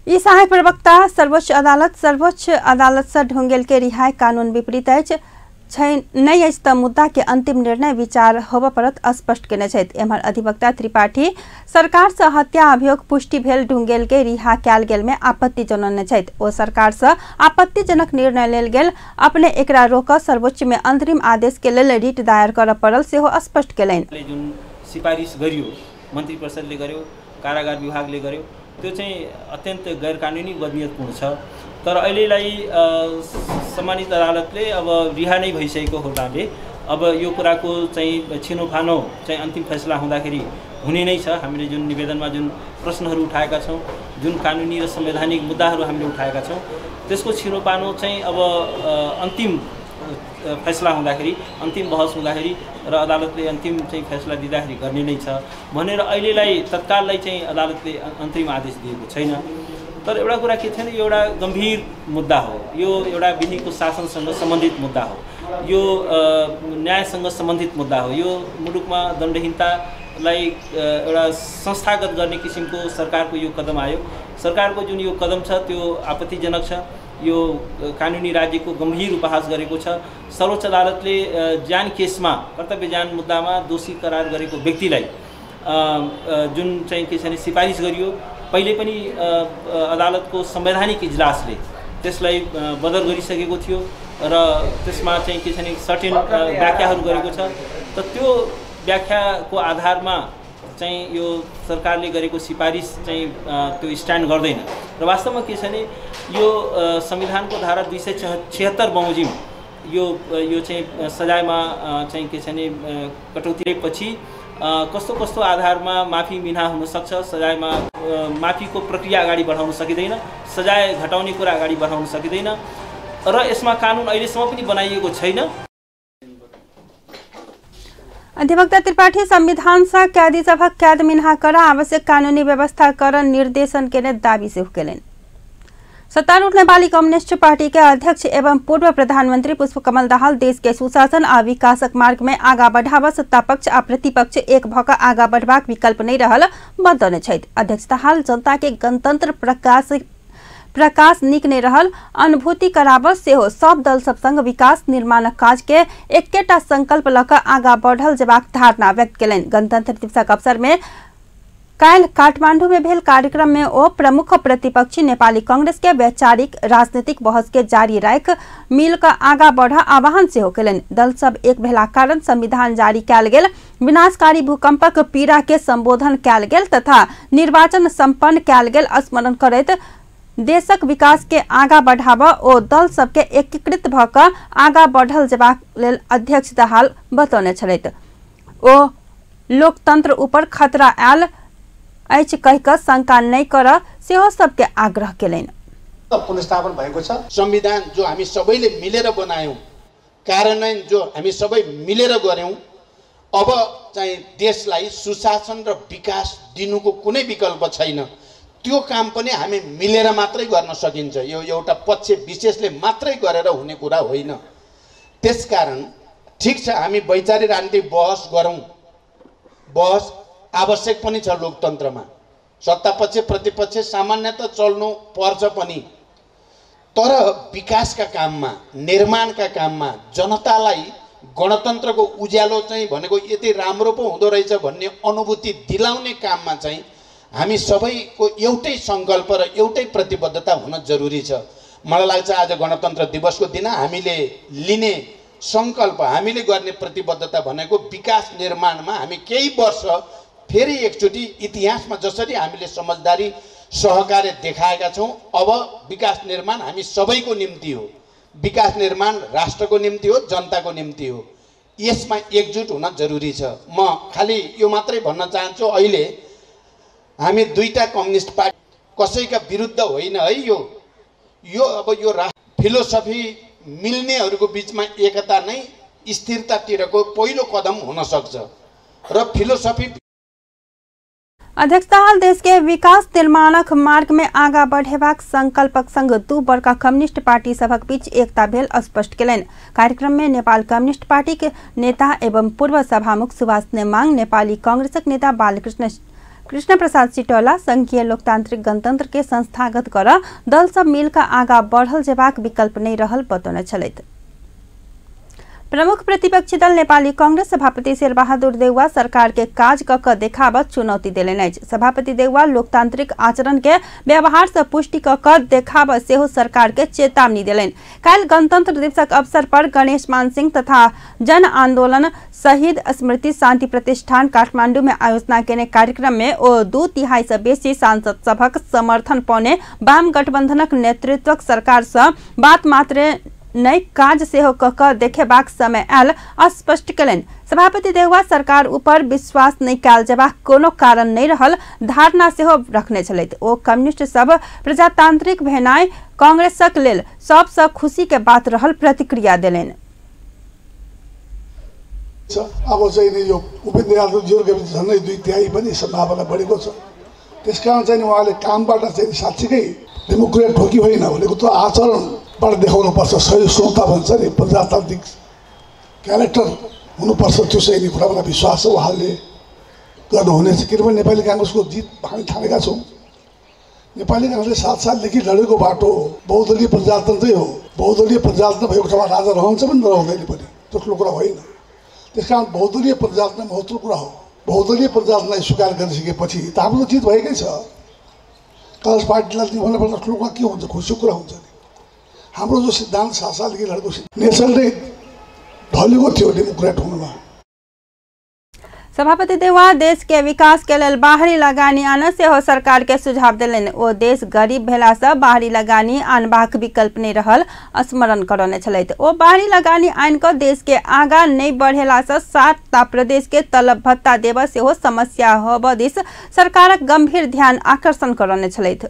ई सहायक प्रवक्ता सर्वोच्च अदालत से ढुंगेल के रिहाई कानून विपरीत नहीं अछि त मुद्दा के अंतिम निर्णय विचार होबऽ पड़त स्पष्ट केने छथि। एम्हर अधिवक्ता त्रिपाठी सरकार से हत्या अभियोग पुष्टि भेल ढुंगेल के रिहा कयल गेल में आपत्ति जनाउने छथि। ओ सरकार से आपत्तिजनक निर्णय लेल गेल अपने एकरा रोक सर्वोच्च में अंतरिम आदेश के लेल रिट दायर करऽ पड़ल सेहो स्पष्ट केलनि। जुन सिफारिस गरियो मन्त्री परिषदले गर्यो कारागार विभागले गर्यो त्यो चाहिँ अत्यन्त गैर कानुनी बदनीयतपूर्ण छ। तर अहिलेलाई सम्मानित अदालतले अब रिहा नै भइसकेको हुनाले अब यो कुराको चाहिँ छिनोफानो चाहिँ अन्तिम फैसला हुँदाखेरि हुने नै छ। हामीले जुन निवेदनमा जुन प्रश्नहरू उठाएका छौँ जुन कानुनी र संवैधानिक मुद्दाहरू हामीले उठाएका छौँ त्यसको छिनोफानो चाहिँ अब अन्तिम फैसला हुँदाखेरि अन्तिम बहस हुँदाखेरि र अदालतले अन्तिम चाहिँ फैसला दिँदाखेरि गर्ने नै छ भनेर अहिलेलाई तत्काललाई चाहिँ अदालतले अन्तिम आदेश दिएको छैन। तर एउटा कुरा के छैन, यो एउटा गम्भीर मुद्दा हो, यो एउटा विधिको शासनसँग सम्बन्धित मुद्दा हो, यो न्यायसँग सम्बन्धित मुद्दा हो। यो मुलुकमा दण्डहीनतालाई एउटा संस्थागत गर्ने किसिमको सरकारको यो कदम आयो। सरकारको जुन यो कदम छ त्यो आपत्तिजनक छ। यो कानुनी राज्यको गम्भीर उपहास गरेको छ। सर्वोच्च अदालतले ज्यान केसमा कर्तव्य ज्यान मुद्दामा दोषी करार गरेको व्यक्तिलाई जुन चाहिँ के छ भने सिफारिस गरियो, पहिले पनि अदालतको संवैधानिक इजलासले त्यसलाई बदर गरिसकेको थियो र त्यसमा चाहिँ के छ भने सर्टेन व्याख्याहरू गरेको छ। त त्यो व्याख्याको आधारमा चाहिँ यो सरकारले गरेको सिफारिस चाहिँ त्यो स्ट्यान्ड गर्दैन र वास्तवमा के छ भने यो संविधानको धारा 276 बमोजिम यो चाहिँ सजायमा चाहिँ के छ भने कटौतीपछि कस्तो कस्तो आधारमा माफी मिना हुन सक्छ, सजायमा माफीको प्रक्रिया अगाडि बढाउन सकिँदैन, सजाय घटाउने कुरा अगाडि बढाउन सकिँदैन र यसमा कानुन अहिलेसम्म पनि बनाइएको छैन। अधिवक्ता त्रिपाठी संविधान से कैदी सभा कैद मिन्हा कर आवश्यक कानूनी व्यवस्था कर निर्देशन के दावी से हुकेलेन। सत्तारूढ़ नेपाली कम्युनिस्ट पार्टी के अध्यक्ष एवं पूर्व प्रधानमंत्री पुष्पकमल दाहाल देश के सुशासन आ विकासक मार्ग में आगा बढ़ावा सत्ता पक्ष आ प्रतिपक्ष एक भक आगा बढ़बाक विकल्प नहीं रहल बतौने छथि। अध्यक्ष दाहाल जनता के गणतंत्र प्रकाश निक नहीं रहल अनुभूति कराब सेहो सब दल सब संग विकास निर्माण काज के एकेटा संकल्प लक आगा बढ़ल जेबाक धारणा व्यक्त केलनि। गणतंत्र दिवसक अवसर में काल काठमांडू में भेल कार्यक्रम में ओ प्रमुख प्रतिपक्षी नेपाली कांग्रेस के वैचारिक राजनीतिक बहस के जारी राख मिल का आगा बढ़ा आह्वान सेहो केलनि। दल सब एक भेला कारण संविधान जारी कैल गेल, विनाशकारी भूकंपक पीड़ा के संबोधन कैल गेल तथा निर्वाचन संपन्न कैल गेल स्मरण करैत देशक विकास के आगा बढ़ावा ओ दल सबके एकीकृत भक आगा बढ़ल जेबाक लेल अध्यक्ष दाहाल बतौने छलैथ। ओ लोकतंत्र ऊपर खतरा आयल अछि कहि क शंका नहीं कर सेहो सबके आग्रह केलैन। पुनर्स्थापन भएको छ। संविधान जो हामी सबैले मिलेर बनायौं, कार्यान्वयन जो हामी सबै मिलेर गर्यौं, अब चाहिँ देशलाई सुशासन र विकास दिनुको कुनै विकल्प छैन। त्यो काम पनि हामी मिलेर मात्रै गर्न सकिन्छ। यो एउटा पक्ष विशेषले मात्रै गरेर हुने कुरा होइन। त्यसकारण ठीक छ, हामी वैचारिक राजनीतिक बहस गरौं, बहस आवश्यक पनि छ लोकतन्त्रमा। सत्ता पक्ष प्रतिपक्ष सामान्यतः चल्नु पर्छ पनि, तर विकासका काममा, निर्माणका काममा, जनतालाई गणतन्त्रको उज्यालो चाहिँ भनेको यति राम्रो पो हुँदो रहेछ भन्ने अनुभूति दिलाउने काममा चाहिँ हामी सबैको एउटै संकल्प र एउटै प्रतिबद्धता हुन जरुरी छ। मलाई लाग्छ आज गणतन्त्र दिवसको दिन हामीले लिने संकल्प, हामीले गर्ने प्रतिबद्धता भनेको विकास निर्माणमा हामी केही वर्ष फेरि एकचोटि इतिहासमा जसरी हामीले समझदारी सहकार्य देखाएका छौं, अब विकास निर्माण हामी सबैको निम्ति हो। विकास निर्माण राष्ट्रको निम्ति हो, जनताको निम्ति हो। यसमा एकजुट हुन जरुरी छ। म खाली यो मात्रै भन्न चाहन्छु, अहिले हामी दुईटा कम्युनिस्ट पार्टी कसैका विरुद्ध होइन है। यो अब यो फिलोसफी मिल्नेहरूको बीचमा एकता नै स्थिरतातिरको पहिलो कदम हुन सक्छ र फिलोसफी। अध्यक्ष दाहाल देश के विकास निर्माणक मार्ग में आगा बढ़ेबाक संकल्पक संग दू बड़का कम्युनिस्ट पार्टी सभक बीच एकता भेल स्पष्ट केलनि। कार्यक्रम में नेपाल कम्युनिस्ट पार्टी के नेता एवं पूर्व सभामुख सुभाष नेमाङ, नेपाली कांग्रेसक नेता कृष्ण प्रसाद सिटौला संघीय लोकतांत्रिक गणतंत्र के संस्थागत कर दल सब मिलकर आगा बढ़ल जेबाक विकल्प नहीं रहल बतौने छलैथ। प्रमुख प्रतिपक्षी दल नेपाली कांग्रेस सभापति शेरबहादुर देउवा सरकार के काज क देखाब चुनौती देलनि। सभापति देउवा लोकतांत्रिक आचरण के व्यवहार से पुष्टि क देखाब सेहो सरकार के चेतावनी देलनि। काल गणतंत्र दिवसक अवसर पर गणेश मान सिंह तथा जन आंदोलन शहीद स्मृति शांति प्रतिष्ठान काठमांडू में आयोजना केने कार्यक्रम में ओ 2/3 से बेसी सांसद सभक समर्थन पौने वाम गठबंधनक नेतृत्वक सरकार से बात मात्र नई काज सेहो कक देखेबाक समय आयल स्पष्ट केलनि। सभापति देउवा सरकार ऊपर विश्वास नहीं कैल जेबाक कोनो कारण नहीं रहल धारणा सेहो रखने छलैथ। ओ कम्युनिस्ट सब प्रजातांत्रिक भेनाय कांग्रेसक लेल सबसे खुशी के बात रहल प्रतिक्रिया देलनि। अब चाहिँ यो उपेन्द्र यादव जीको झन्डै 2/3 पनि सम्भावना बढेको छ। त्यसकारण चाहिँ उहाँले कामबाट चाहिँ साच्चीकै डेमोक्रेट ठोकी होइन भनेको त आचरणबाट देखाउनु पर्छ। सही श्रोता भन्छ नि, प्रजातान्त्रिक क्यारेक्टर हुनुपर्छ। त्यो चाहिँ कुरा मलाई विश्वास छ उहाँले गर्नुहुनेछ। किनभने नेपाली कांग्रेसको जित हामी ठानेका छौँ। नेपाली कांग्रेसले 7 सालदेखि लडेको बाटो बहुदलीय प्रजातन्त्रै हो। बहुदलीय प्रजातन्त्र भएको ठाउँमा राजा रहन्छ पनि नरहँदैन पनि, त्यो ठुलो कुरा होइन। त्यसकारण बहुदलीय प्रजातन्त्र महत्त्वपूर्ण कुरा हो। बहुदलीय प्रजातन्त्रलाई स्वीकार गरिसकेपछि त हाम्रो जित भएकै छ। कांग्रेस पार्टीलाई भन्नुपर्दा ठुलो कुरा के हुन्छ, खुसीको कुरा हुन्छ नि। हाम्रो जो सिद्धान्त 7 सालदेखि लडेको नेसनले ढलेको थियो डेमोक्रेट हुनुमा। सभापति देउवा देश के विकास के लेल बाहरी लगानी आन सेहो सरकार के सुझाव देलनि। ओ देश गरीब भेला से बाहरी लगानी आनबाक विकल्प नहीं रहल स्मरण करने छलथि। ओ बाहरी लगानी आइन को देश के आगा नहीं बढ़ेला से 7टा प्रदेश के तलब भत्ता देब सेहो समस्या होब दिस सरकारक गंभीर ध्यान आकर्षण करने छलथि।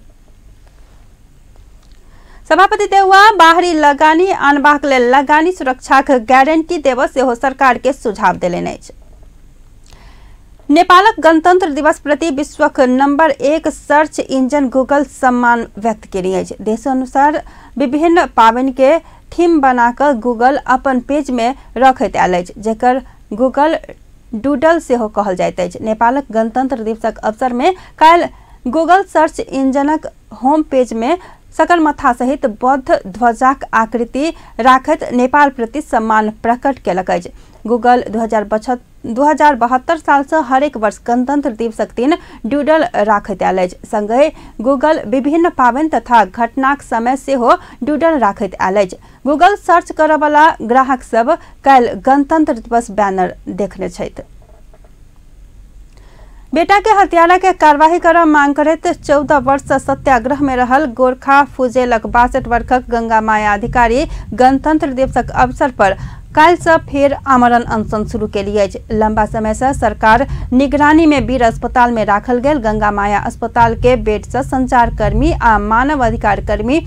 सभापति देउवा बाहरी लगानी आनबाक लेल लगानी सुरक्षाक गारंटी देब सेहो सरकार के सुझाव देलनि अछि। नेपालक गणतंत्र दिवस प्रति विश्वक नंबर 1 सर्च इंजन गूगल सम्मान व्यक्त केने अछि। देशानुसार विभिन्न पावनि के थीम बनाकर गूगल अपन पेज में रखैत आयल अछि, जेकर गूगल डूडल सेहो कहल जाइत अछि। नेपालक गणतंत्र दिवसक अवसर में काल्हि गूगल सर्च इंजनक होम पेज में सगरमाथा सहित बौद्ध ध्वजाक आकृति राखैत नेपाल प्रति सम्मान प्रकट केलक अछि। गूगल 2072 साल से हरेक वर्ष गणतंत्र दिवसक दिन डूडल राखैत आयल अछि। संगहि गूगल विभिन्न पावनि तथा घटनाक समय सेहो डूडल राखैत आयल अछि। गूगल सर्च करय वाला ग्राहक सब काल्हि गणतंत्र दिवस बैनर देखने छथि। बेटा के हत्यारा के कार्यवाही कर मांग करैत 14 वर्ष से सत्याग्रह में रहल गोरखा फुजेलक 62 वर्षक गंगा माया अधिकारी गणतंत्र दिवसक अवसर पर काल से फेर आमरण अनशन शुरू केली अछि। लंबा समय से सरकार निगरानी में वीर अस्पताल में राखल गेल गंगा माया अस्पताल के बेड से संचारकर्मी आ मानव अधिकार कर्मी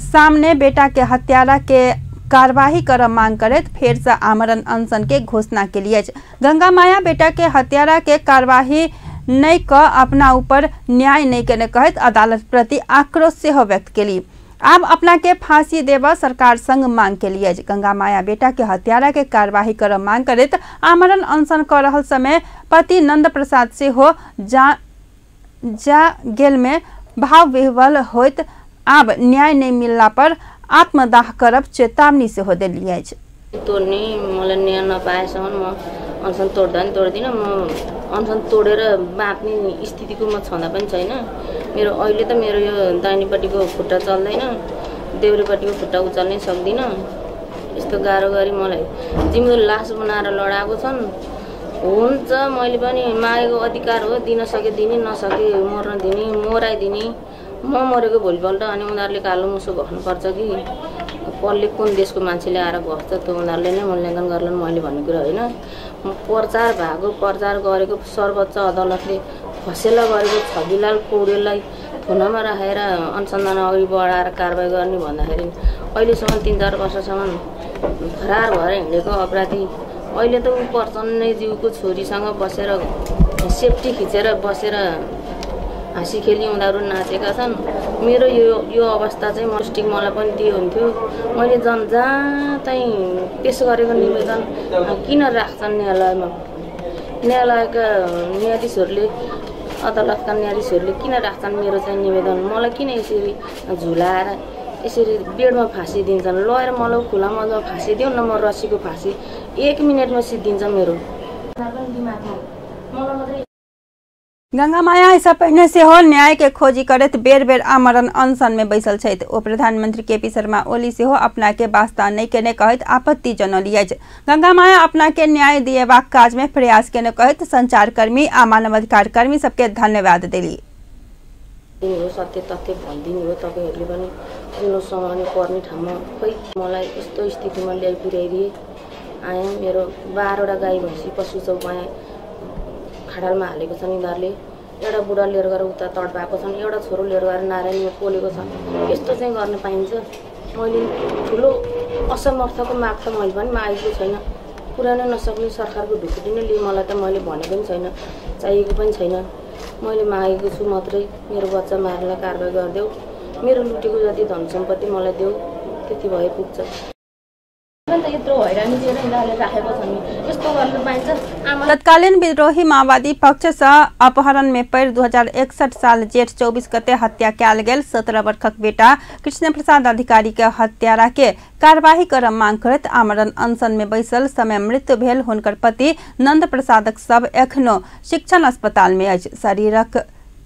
सामने बेटा के हत्यारा के कार्यवाही कर मांग करैत फेर से आमरण अनशन के घोषणा केली अछि। गंगा माया बेटा के हत्यारा के कार्यवाही नहीं क अपना ऊपर न्याय नहीं केने कहत अदालत प्रति आक्रोश सेहो व्यक्त केली। अब अपना के फांसी देव सरकार संग मांग केली अछि। गंगा माया बेटा के हत्यारा के कार्यवाही कर मांग करैत आमरण अनशन कर रहल समय पति नंद प्रसाद सेहो जा गेल में भाव विह्वल होइत अब न्याय नहीं मिलला पर आत्मदाह करब चेतावनी से हो दिली अछि। तोड्ने मलाई न्याय नपाएसम्म म अनसन तोड्दा नि तोड्दिनँ। म अनसन तोडेर बाँच्ने स्थितिको म छँदा पनि छैन। मेरो अहिले त मेरो यो दाहिनेपट्टिको खुट्टा चल्दैन, देब्रेपट्टिको खुट्टा उचाल्नै सक्दिनँ। यस्तो गाह्रो गरी मलाई जिम्मेवार लास बनाएर लडाएको छन्। हुन्छ मैले पनि मागेको अधिकार हो, दिन सके दिने, नसके मर्न दिने, मोराइदिने। म मरेको भोलिपल्ट अनि उनीहरूले कालो मुसो गर्नुपर्छ कि कसले कुन देशको मान्छेले आएर बस्छ त्यो उनीहरूले नै मूल्याङ्कन गर्लान् मैले भन्ने कुरा होइन। प्रचार भएको प्रचार गरेको सर्वोच्च अदालतले फसेला गरेको छविलाल पौडेललाई थुनामा राखेर अनुसन्धान अघि बढाएर कारबाही गर्ने भन्दाखेरि अहिलेसम्म 3-4 वर्षसम्म फरार भएर हिँडेको अपराधी अहिले त ऊ प्रचण्डज्यूको छोरीसँग बसेर सेफ्टी खिचेर बसेर हाँसी खेली उनीहरू नाचेका छन्। मेरो यो अवस्था चाहिँ मस्टिक मलाई पनि दिए हुन्थ्यो। मैले जहाँ चाहिँ पेश गरेको निवेदन किन राख्छन् न्यायालयमा, न्यायालयका न्यायाधीशहरूले अदालतका न्यायाधीशहरूले किन राख्छन् मेरो चाहिँ निवेदन, मलाई किन यसरी झुलाएर यसरी बेडमा फाँसी दिन्छन्। लगेर मलाई खुला मजमा फाँसी दिउँ न, म रस्सीको फाँसी 1 मिनटमा सिद्धिन्छ मेरो। गंगा माया ऐसा पहले से हो न्याय के खोजी करत बेर बेर आमरण अनशन में बैसल छथि। ओ प्रधानमंत्री केपी शर्मा ओली से हो अपना के वास्ता नहीं केने कहत आपत्ति जनौली अछि। गंगा माया अपना के न्याय दिएबाक काज में प्रयास केने कहत संचारकर्मी आ मानवाधिकार कर्मी सबके धन्यवाद देली। सत्य तथ्य भनिदिनु हो तपाईहरुले पनि जुन समाउने पर्ने ठाउँमा खै मलाई यस्तो स्थितिमा ल्याइ पुर्याइदिए। आए मेरो 12 वटा गाई भैँसी पशु चौपाया खाडालमा हालेको छन्। यिनीहरूले एउटा बुढा लिएर गएर उता तडपाएको छन्, एउटा छोरो लिएर गएर नारायणमा पोलेको छन्। यस्तो चाहिँ गर्न पाइन्छ? मैले ठुलो असमर्थको माग त मैले पनि मागेको छैन। पुर्याउन नसक्ने सरकारको ढुकुटी नै लिए मलाई त मैले भनेको पनि छैन, चाहिएको पनि छैन। मैले मागेको छु मात्रै मेरो बच्चा मार्नलाई कारबाही गरिदेऊ, मेरो लुटेको जति धन सम्पत्ति मलाई देऊ, त्यति भए पुग्छ। तत्कालीन विद्रोही माओवादी पक्ष से अपहरण में पड़ 2061 साल जेठ 24 गते हत्या कयल गेल 17 वर्षक बेटा कृष्ण प्रसाद अधिकारी के हत्यारा के कार्यवाही कर मांग करत आमरण अनशन में बैसल समय मृत्यु भेल हुनकर पति नंद प्रसादक सब एखनो शिक्षण अस्पताल में अछि। शरीरक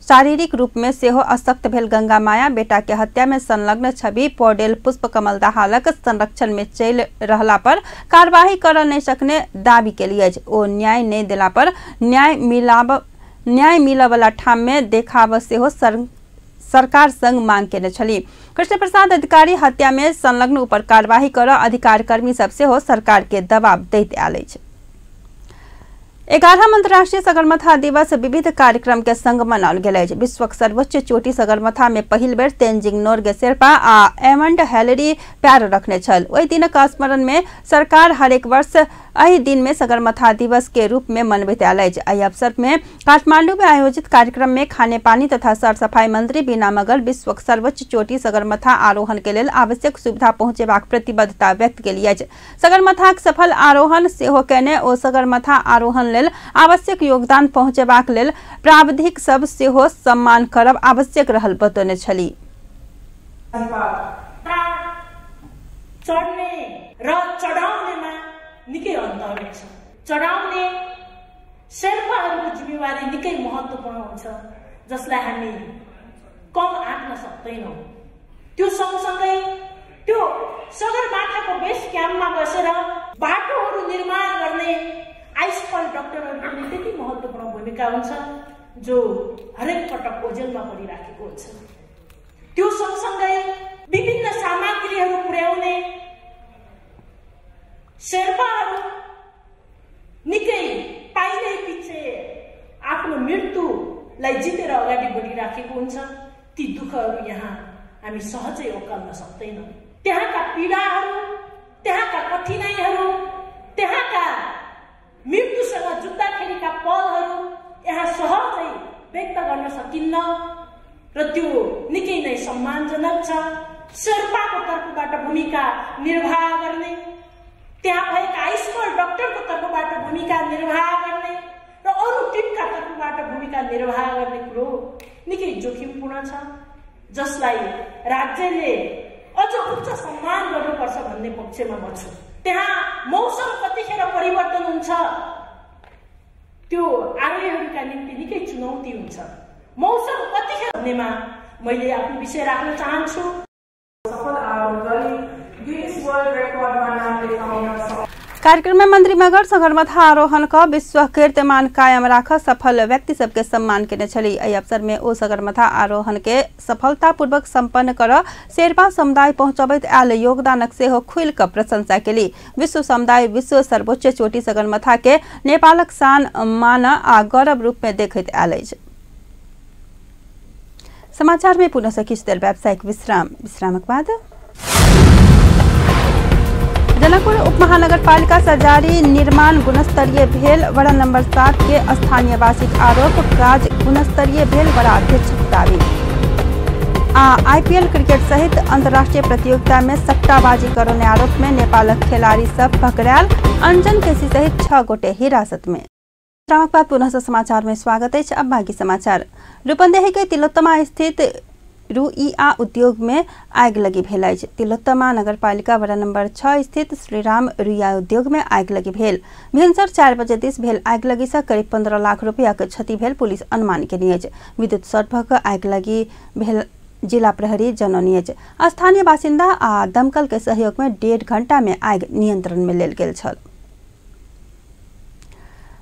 शारीरिक रूप में सेहो अशक्त भेल गंगा माया बेटा के हत्या में संलग्न छवि पौडेल पुष्पकमल दाहालक संरक्षण में चल रहला पर कार्यवाही कर नहीं सकने दावी के लिए ओ न्याय नहीं दिला पर न्याय मिलवला ठाम में देखाव सेहो सरकार संग मांग केने छली। कृष्ण प्रसाद अधिकारी हत्या में संलग्न ऊपर कार्यवाही कर अधिकार कर्मी सब सेहो सरकार के दबाव दैत आयल अछि। 11वां अंतर्राष्ट्रीय सगरमाथा दिवस विविध कार्यक्रम के संग मनाओल गेल अछि। विश्वक सर्वोच्च चोटी सगरमाथा में पहिल बेर तेंजिंग नोर्गे शेर्पा आ एमंड हैलेरी पैर रखने छल। ओहि दिनक स्मरण में सरकार हरेक वर्ष एहि दिन में सगरमाथा दिवस के रूप में मनबैत आयल अछि। एहि अवसर में काठमांडू में आयोजित कार्यक्रम में खाने पानी तथा सर सफाई मंत्री बीना मगर विश्वक सर्वोच्च चोटी सगरमाथा आरोहण के लेल आवश्यक सुविधा पहुंचेबाक प्रतिबद्धता व्यक्त केली अछि। सगरमाथाक सफल आरोहण सेहो केने ओ सगरमाथा आरोहण लेल आवश्यक योगदान पहुंचेबाक लेल प्राविधिक सब सेहो सम्मान करब आवश्यक रहल बतौने छली। चढ्ने र चढाउनेमा निकै अन्तर हुन्छ। चढाउने शेर्पाहरूको जिम्मेवारी निकै महत्त्वपूर्ण हुन्छ जसलाई हामी कम आँक्न सक्दैनौँ। त्यो सँगसँगै त्यो सगरमाथाको बेस क्याम्पमा बसेर बाटोहरू निर्माण गर्ने आइसफल डाक्टरहरूको पनि त्यति महत्त्वपूर्ण भूमिका हुन्छ जो हरेक पटक ओझेलमा परिराखेको हुन्छ। त्यो सँगसँगै विभिन्न सामग्रीहरू पुर्याउने शेर्पाहरू निकै पाइलै पछि आफ्नो मृत्युलाई जितेर अगाडि बढिराखेको हुन्छ। ती दुःखहरू यहाँ हामी सहजै ओकाल्न सक्दैनौँ। त्यहाँका पीडाहरू, त्यहाँका कठिनाइहरू, त्यहाँका मृत्युसँग जुझ्दाखेरिका पलहरू यहाँ सहजै व्यक्त गर्न सकिन्न र त्यो निकै नै सम्मानजनक छ। शेर्पाको तर्फबाट भूमिका निर्वाह गर्ने, त्यहाँ भएका आइसफल डाक्टरको तर्फबाट भूमिका निर्वाह गर्ने र अरू टिमका तर्फबाट भूमिका निर्वाह गर्ने कुरो निकै जोखिमपूर्ण छ जसलाई राज्यले अझ उच्च सम्मान गर्नुपर्छ भन्ने पक्षमा म छु। त्यहाँ मौसम कतिखेर परिवर्तन हुन्छ त्यो आरोहीहरूका निम्ति निकै चुनौती हुन्छ। मौसम कतिखेर भन्नेमा मैले आफ्नो विषय राख्न चाहन्छु। कार्यक्रम में मंत्री मगर सगरमाथा आरोहण का विश्व कीर्तिमान कायम राख सफल व्यक्ति सबके सम्मान केने छली। एहि अवसर में ओ सगरमाथा आरोहण के सफलतापूर्वक संपन्न कर शेर्पा समुदाय पहुंचबैत आयल योगदानक सेहो खुल कर प्रशंसा केली। विश्व समुदाय विश्व सर्वोच्च चोटी सगरमाथा के नेपालक शान मान आ गौरव रूप में देखैत आयल अछि। समाचार में पुनः से किछु देर व्यावसायिक विश्रामक बाद जनकपुर उपमहानगरपालिका से जारी निर्माण गुणस्तरीय भेल। वड़ा नंबर 7 के स्थानीय वासिक आरोप काज गुणस्तरीय भेल वड़ा अध्यक्ष दावी। आईपीएल क्रिकेट सहित अंतर्राष्ट्रीय प्रतियोगिता में सट्टाबाजी करने आरोप में नेपाल खिलाड़ी सब पकड़ायल। अंजन केसी सहित 6 गोटे हिरासत में। बाद पुनः से समाचार में स्वागत है। अब बाकी समाचार। रूपन्देही के तिलोत्तमा स्थित रुइया उद्योग में आग लगी भेल अछि। तिलोत्तमा नगरपालिका वड़ा नंबर 6 स्थित श्रीराम रुइया उद्योग में आग लगी भेल। भिनसर 4 बजे दिस भेल आग लगी से करीब 15 लाख रुपया के क्षति भेल पुलिस अनुमान केने अछि। विद्युत शॉर्ट भऽ कऽ आग लगी भेल जिला प्रहरी जनौनी अछि। स्थानीय बासिंदा आ दमकल के सहयोग में 1.5 घंटा में आग नियंत्रण में लेल गेल छल।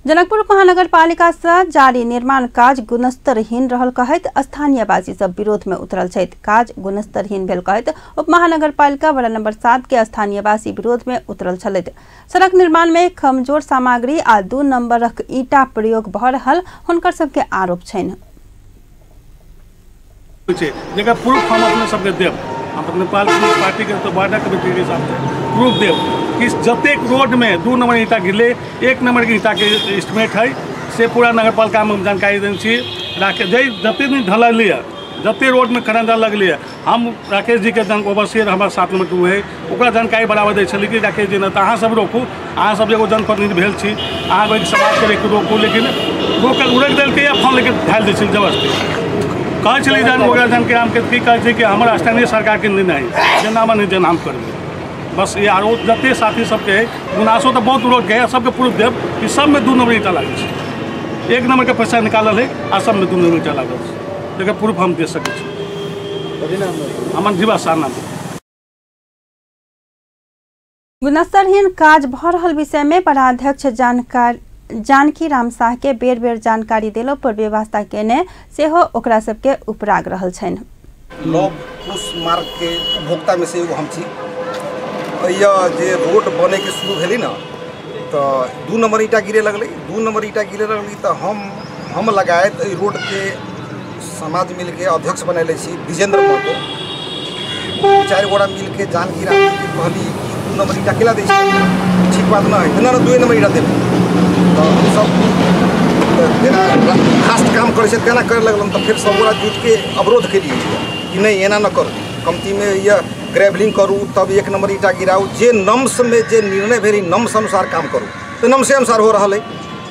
जनकपुर महानगरपालिका से जारी निर्माण काज गुणस्तरहीन रहल कहैत स्थानीयवासी सब विरोध में उतरल छथि। काज गुणस्तरहीन भेल कहैत उपमहानगरपालिका वड़ा नंबर 7 के स्थानीयवासी विरोध में उतरल छलथि। सड़क निर्माण में कमजोर सामग्री आ 2 नंबरक ईटा प्रयोग भऽ रहल हुनकर सबके आरोप छनि। जेकर प्रूफ हम अपने सबके देब, हम नेपाल पार्टी के तो वार्डा कमेटी के हिसाब से प्रूफ देब कि जतेक रोड में 2 नंबर ईटा गिरले 1 नंबर के ईटा के एस्टिमेट है से पूरा नगरपालिका में जानकारी देने छी। जते दिन ढलल है, जते रोड में खरंजा लगल हम राकेश जी के ओवरसियर हमारा 7 नंबर 2 है ओकरा जानकारी बराबर दै छली कि राकेश जी ने अहाँ सब रोकू, अहाँ सब एगो जनप्रतिनिधि भेल छी, अहाँ समाज के रोकू, लेकिन रोकल उड़क देलकै या फोन लेके ढाल दै छली जबरदस्ती। कहै छली जान ओकरा जानके हम की कहै छै कि हमर स्थानीय सरकार के निर्णय है जेना मन जेना हम करबै। बस ये आरोप जते साथी सबके गुनासो तो बहुत रोड के सबके प्रूफ देव कि सब में 2 नंबर ईटा लागल छै। 1 नंबर के पैसा निकालल है आ सब में 2 नंबर ईटा लागल छै। एकर प्रूफ हम दे सकै छी। अमन जीवा सार नाम। गुणस्तरहीन काज भ रहल विषय में पराध्यक्ष जानकी राम शाह के बेर बेर जानकारी देलो पर व्यवस्था केने सेहो ओकरा सबके उपराग रहल छन। लव कुश मार्ग के उपभोक्ता में से एगो हम छी। यह जे रोड बने के शुरू भेली ना तो 2 नंबर ईटा गिरे लगल, 2 नंबर ईटा गिरे लगल तो हम लगायत रोड के समाज मिल के अध्यक्ष बनैले छी विजेंद्र महतो। 4 गोड़ा मिल के जानकी राम के कहली 2 नंबर ईटा केला दै छी, ठीक बात ना है ना 2 नंबर ईटा देबे तो हम सब तेना फास्ट काम करे से तेना करे लगल तो फिर सब गोड़ा जुट के अवरोध के लिए कि नहीं एना न करू, कमती में यह ग्रेवलिंग करू तब 1 नंबर ईटा गिराऊ, जे नम्स में जे निर्णय भेली नम्स अनुसार काम करू तो नम्स अनुसार हो रहा है।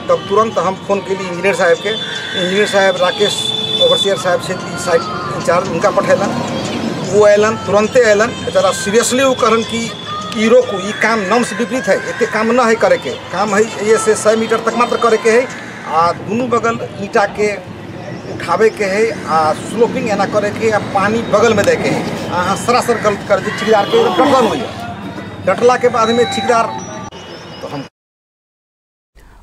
तब तुरंत हम फोन के लिए इंजीनियर साहब के, इंजीनियर साहब राकेश ओवरसियर साहब से साइड इंचार्ज उनका पठेलन, वो अलन तुरंते अलन बेचारा सीरियसली वो कहन कि ई रोकू ई काम नम्स विपरीत है, इतने काम न है करे के, काम है ये से 100 मीटर तक मात्र करे के है आ दोनों बगल ईटा के उठावे के है आ स्लोपिंग एना करे के आ पानी बगल में दे के है। अहाँ सरासर गलत कर दी ठेकेदार के डटन हुई, डटला के बाद में ठेकेदार तो हम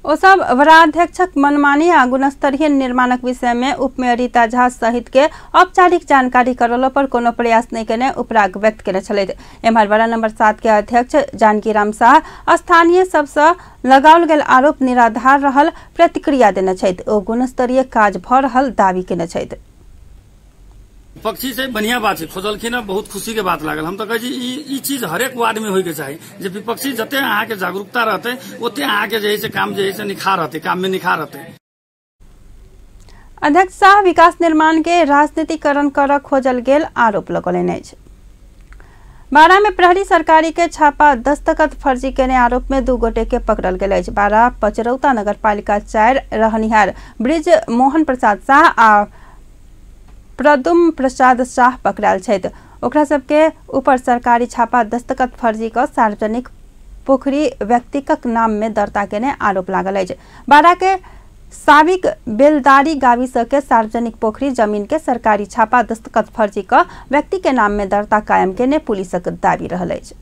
ओ सब वराध्यक्षक मनमानी आ गुणस्तरीय निर्माणक विषय में उपमेयर रीता झा सहित के औपचारिक जानकारी करलो पर कोनो प्रयास नहीं केने उपराग व्यक्त केने छलैथ। एम्हर वार्ड नंबर 7 के अध्यक्ष जानकी राम शाह स्थानीय सबसे लगाओल गेल आरोप निराधार रहल प्रतिक्रिया देने छथि। ओ गुणस्तरीय काज भ रहल दावी केने छथि। पक्षी से बढ़िया बात है खोजलखिन, बहुत खुशी के बात लागल। हम तो कहे ई चीज हरेक वार्ड में होय के चाहिए, जे विपक्षी जते अहाँ के जागरूकता रहते ओते अहाँ के जे काम जे निखार रहते, काम में निखार रहते। अध्यक्ष शाह विकास निर्माण के राजनीतिकरण कर खोजल गेल आरोप लगौलनि अछि। बारा में प्रहरी सरकारी के छापा दस्तखत फर्जी केने आरोप में 2 गोटे के पकड़ल गेल अछि। बारा पचरौता नगरपालिका 4 रहनिहार ब्रिज मोहन प्रसाद शाह आ प्रदुम प्रसाद शाह पकड़ाल छथि। ओकरा सबके ऊपर सरकारी छापा दस्तखत फर्जी क सार्वजनिक पोखरी व्यक्तिगत नाम में दर्ता केने आरोप लागल अछि। बारा के साबिक बेलदारी गाविस के सार्वजनिक पोखरी जमीन के सरकारी छापा दस्तखत फर्जी क व्यक्ति के नाम में दर्ता कायम केने पुलिसक दावी रहल अछि।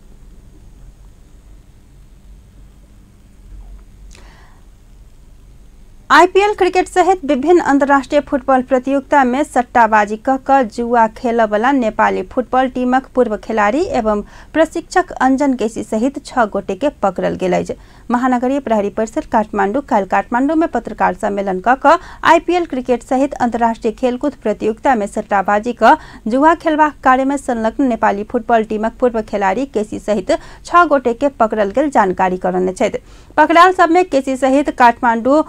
आईपीएल क्रिकेट सहित विभिन्न अंतर्राष्ट्रीय फुटबॉल प्रतियोगिता में सट्टाबाजी कऽ जुआ खेलऽ वाला नेपाली फुटबॉल टीमक पूर्व खिलाड़ी एवं प्रशिक्षक अंजन केसी सहित 6 गोटे के पकड़ल गेल अछि। महानगरीय प्रहरी परिसर काठमांडू काल्हि काठमांडू में पत्रकार सम्मेलन कऽ आईपीएल क्रिकेट सहित अंतर्राष्ट्रीय खेलकूद प्रतियोगिता में सट्टाबाजी कऽ जुआ खेलबाक कार्य में संलग्न नेपाली फुटबॉल टीमक पूर्व खिलाड़ी केसी सहित 6 गोटे के पकड़ल गेल जानकारी करने छथि। पकड़ाल सब में केसी सहित काठमांडू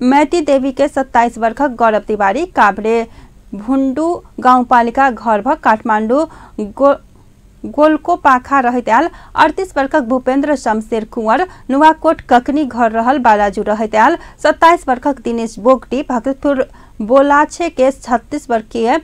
मैती देवी के 27 वर्षक गौरव तिवारी, काभ्रे भुंडू गाउँपालिका घर भ काठमांडू गोलको पाखा रहत्याल 38 वर्षक भूपेन्द्र शमशेर कुंवर, नुवाकोट ककनी घर रहल बालाजू रहत्याल 27 वर्षक दिनेश बोगटी, भक्तपुर बोलाछे के 36 वर्षीय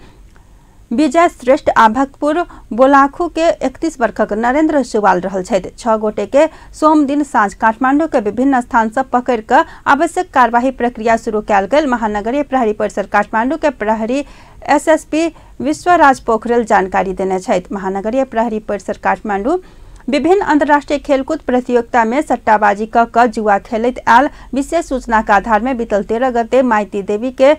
विजय श्रेष्ठ आ भक्तपुर बोलाखू के 31 वर्षक नरेंद्र सुवाल रहल छथि। 6 गोटे के सोम दिन साँझ काठमांडू के विभिन्न स्थान से पकड़ कर आवश्यक कार्यवाही प्रक्रिया शुरू कयल गेल। महानगरीय प्रहरी परिसर काठमांडू के प्रहरी एसएसपी विश्वराज पोखरेल जानकारी देने छथि। महानगरीय प्रहरी परिसर काठमांडू विभिन्न अंतर्राष्ट्रीय खेलकूद प्रतियोगिता में सट्टाबाजी कऽ जुआ खेलैत आयल विशेष सूचना के आधार में बीतल 13 गते माइती देवी के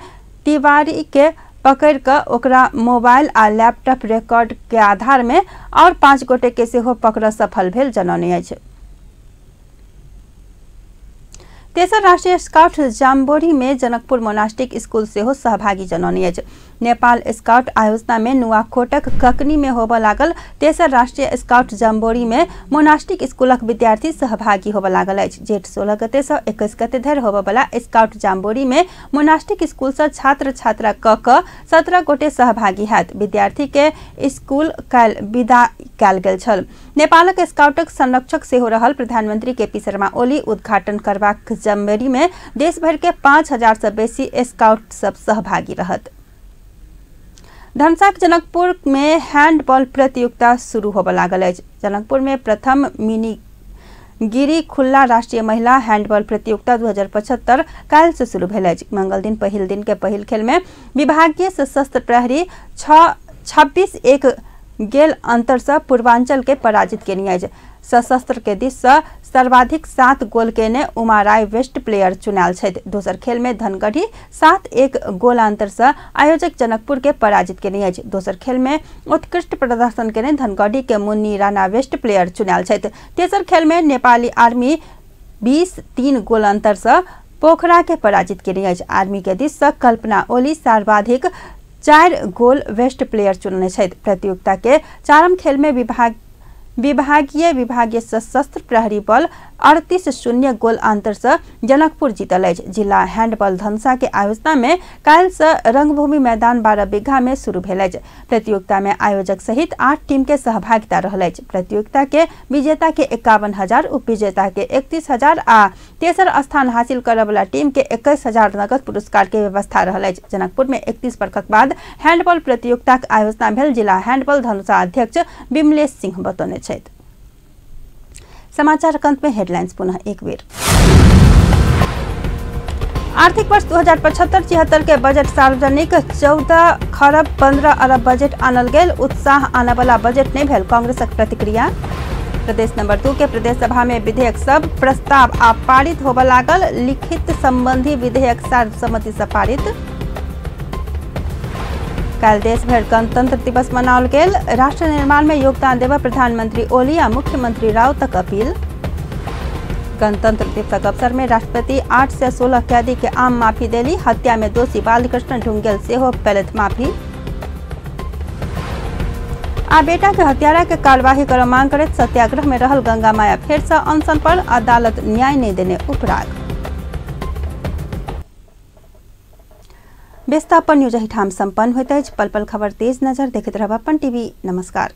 तिवारी के पकड़ कर ओकरा मोबाइल आ लैपटॉप रिकॉर्ड के आधार में और 5 गोटे के सेहो पकड़ सफल भेल जनौने अछि। तेसर राष्ट्रीय स्काउट जाम्बोरी में जनकपुर मोनास्टिक स्कूल सेहो सहभागी जनौने अछि। नेपाल स्काउट आयोजना में नुवाकोटक ककनी में होबऽ लागल तेसर राष्ट्रीय स्काउट जाम्बोरी में मोनास्टिक स्कूलक विद्यार्थी सहभागी होबऽ लागल अछि। जेठ 16 गते से 21 गते धरि होबऽ वाला स्काउट जाम्बोरी में मोनास्टिक स्कूल से छात्र छात्रा कऽ 17 गोटे सहभागी हैत। विद्यार्थी के स्कूल काल्हि विदा कयल गेल छल। नेपालक स्काउटक संरक्षक सेहो रहल प्रधानमंत्री केपी शर्मा ओली उद्घाटन करबाक जाम्बोरी में देश भर के 5000 से बेसी स्काउट सब सहभागी रहत। धनसाक जनकपुर में हैंडबॉल प्रतियोगिता शुरू होबऽ लागल अछि। जनकपुर में प्रथम मिनी गिरी खुल्ला राष्ट्रीय महिला हैंडबॉल प्रतियोगिता 2075 काल से शुरू भेल अछि। मंगल दिन पहिल दिन के पहिल खेल में विभागीय सशस्त्र प्रहरी 26-1 गेल अंतर से पूर्वांचल के पराजित केने अछि। सशस्त्र के दिस से सर्वाधिक 7 गोल केने उमा राय बेस्ट प्लेयर चुनाल छथि। दोसर खेल में धनगढ़ी 7-1 गोल अंतर से आयोजक जनकपुर के पराजित केने अछि। दोसर खेल में उत्कृष्ट प्रदर्शन केने धनगढ़ी के मुन्नी राणा बेस्ट प्लेयर चुनाल छथि। तेसर खेल में नेपाली आर्मी 20-3 गोल अंतर से पोखरा के पराजित केने अछि। आर्मी के दिस से कल्पना ओली सर्वाधिक 4 गोल बेस्ट प्लेयर चुनने छथि। प्रतियोगिता के चारम खेल में विभागीय सशस्त्र प्रहरी बल 38-0 गोल अंतर से जनकपुर जीतल अछि। जिला हैंडबॉल धनसा के आयोजना में काल से रंगभूमि मैदान 12 बीघा में शुरू भेल अछि। प्रतियोगिता में आयोजक सहित 8 टीम के सहभागिता रहल अछि। प्रतियोगिता के विजेता के 51,000, उपविजेता के 31,000 आ तेसर स्थान हासिल करय वाला टीम के 21,000 नगद पुरस्कार के व्यवस्था रहल अछि। जनकपुर में 31 वर्षक बाद हैंडबॉल प्रतियोगिता के आयोजना भेल जिला हैंडबॉल धनुषा अध्यक्ष विमलेश सिंह बतौने छथि। समाचार अंत में हेडलाइंस पुनः एक बेर। आर्थिक वर्ष 2075-76 के बजट सार्वजनिक 14 खरब 15 अरब बजट आनल गेल। उत्साह आने वाला बजट नहीं भेल, कांग्रेसक प्रतिक्रिया। प्रदेश नंबर 2 के प्रदेश सभा में विधेयक सब प्रस्ताव आप पारित होबे लागल। लिखित संबंधी विधेयक सर्वसम्मति से पारित। काल देश भर गणतंत्र दिवस मनाओल गेल। राष्ट्र निर्माण में योगदान देवा प्रधानमंत्री ओली आ मुख्यमंत्री राव तक अपील। गणतंत्र दिवसक अवसर में राष्ट्रपति 8 से 16 कैदी के आम माफी देली। हत्या में दोषी बालकृष्ण ढुंगेल सेहो पेलत माफी। आ बेटा के हत्यारा के कार्यवाही कर मांग करत सत्याग्रह में रहल गंगा माया फेर से अनशन पर अदालत न्याय नहीं देने उपराग। बेस्तापन न्यूज ठाम संपन्न होइत अछि। पल पल खबर तेज नजर देखैत रहब अपन टीवी। नमस्कार।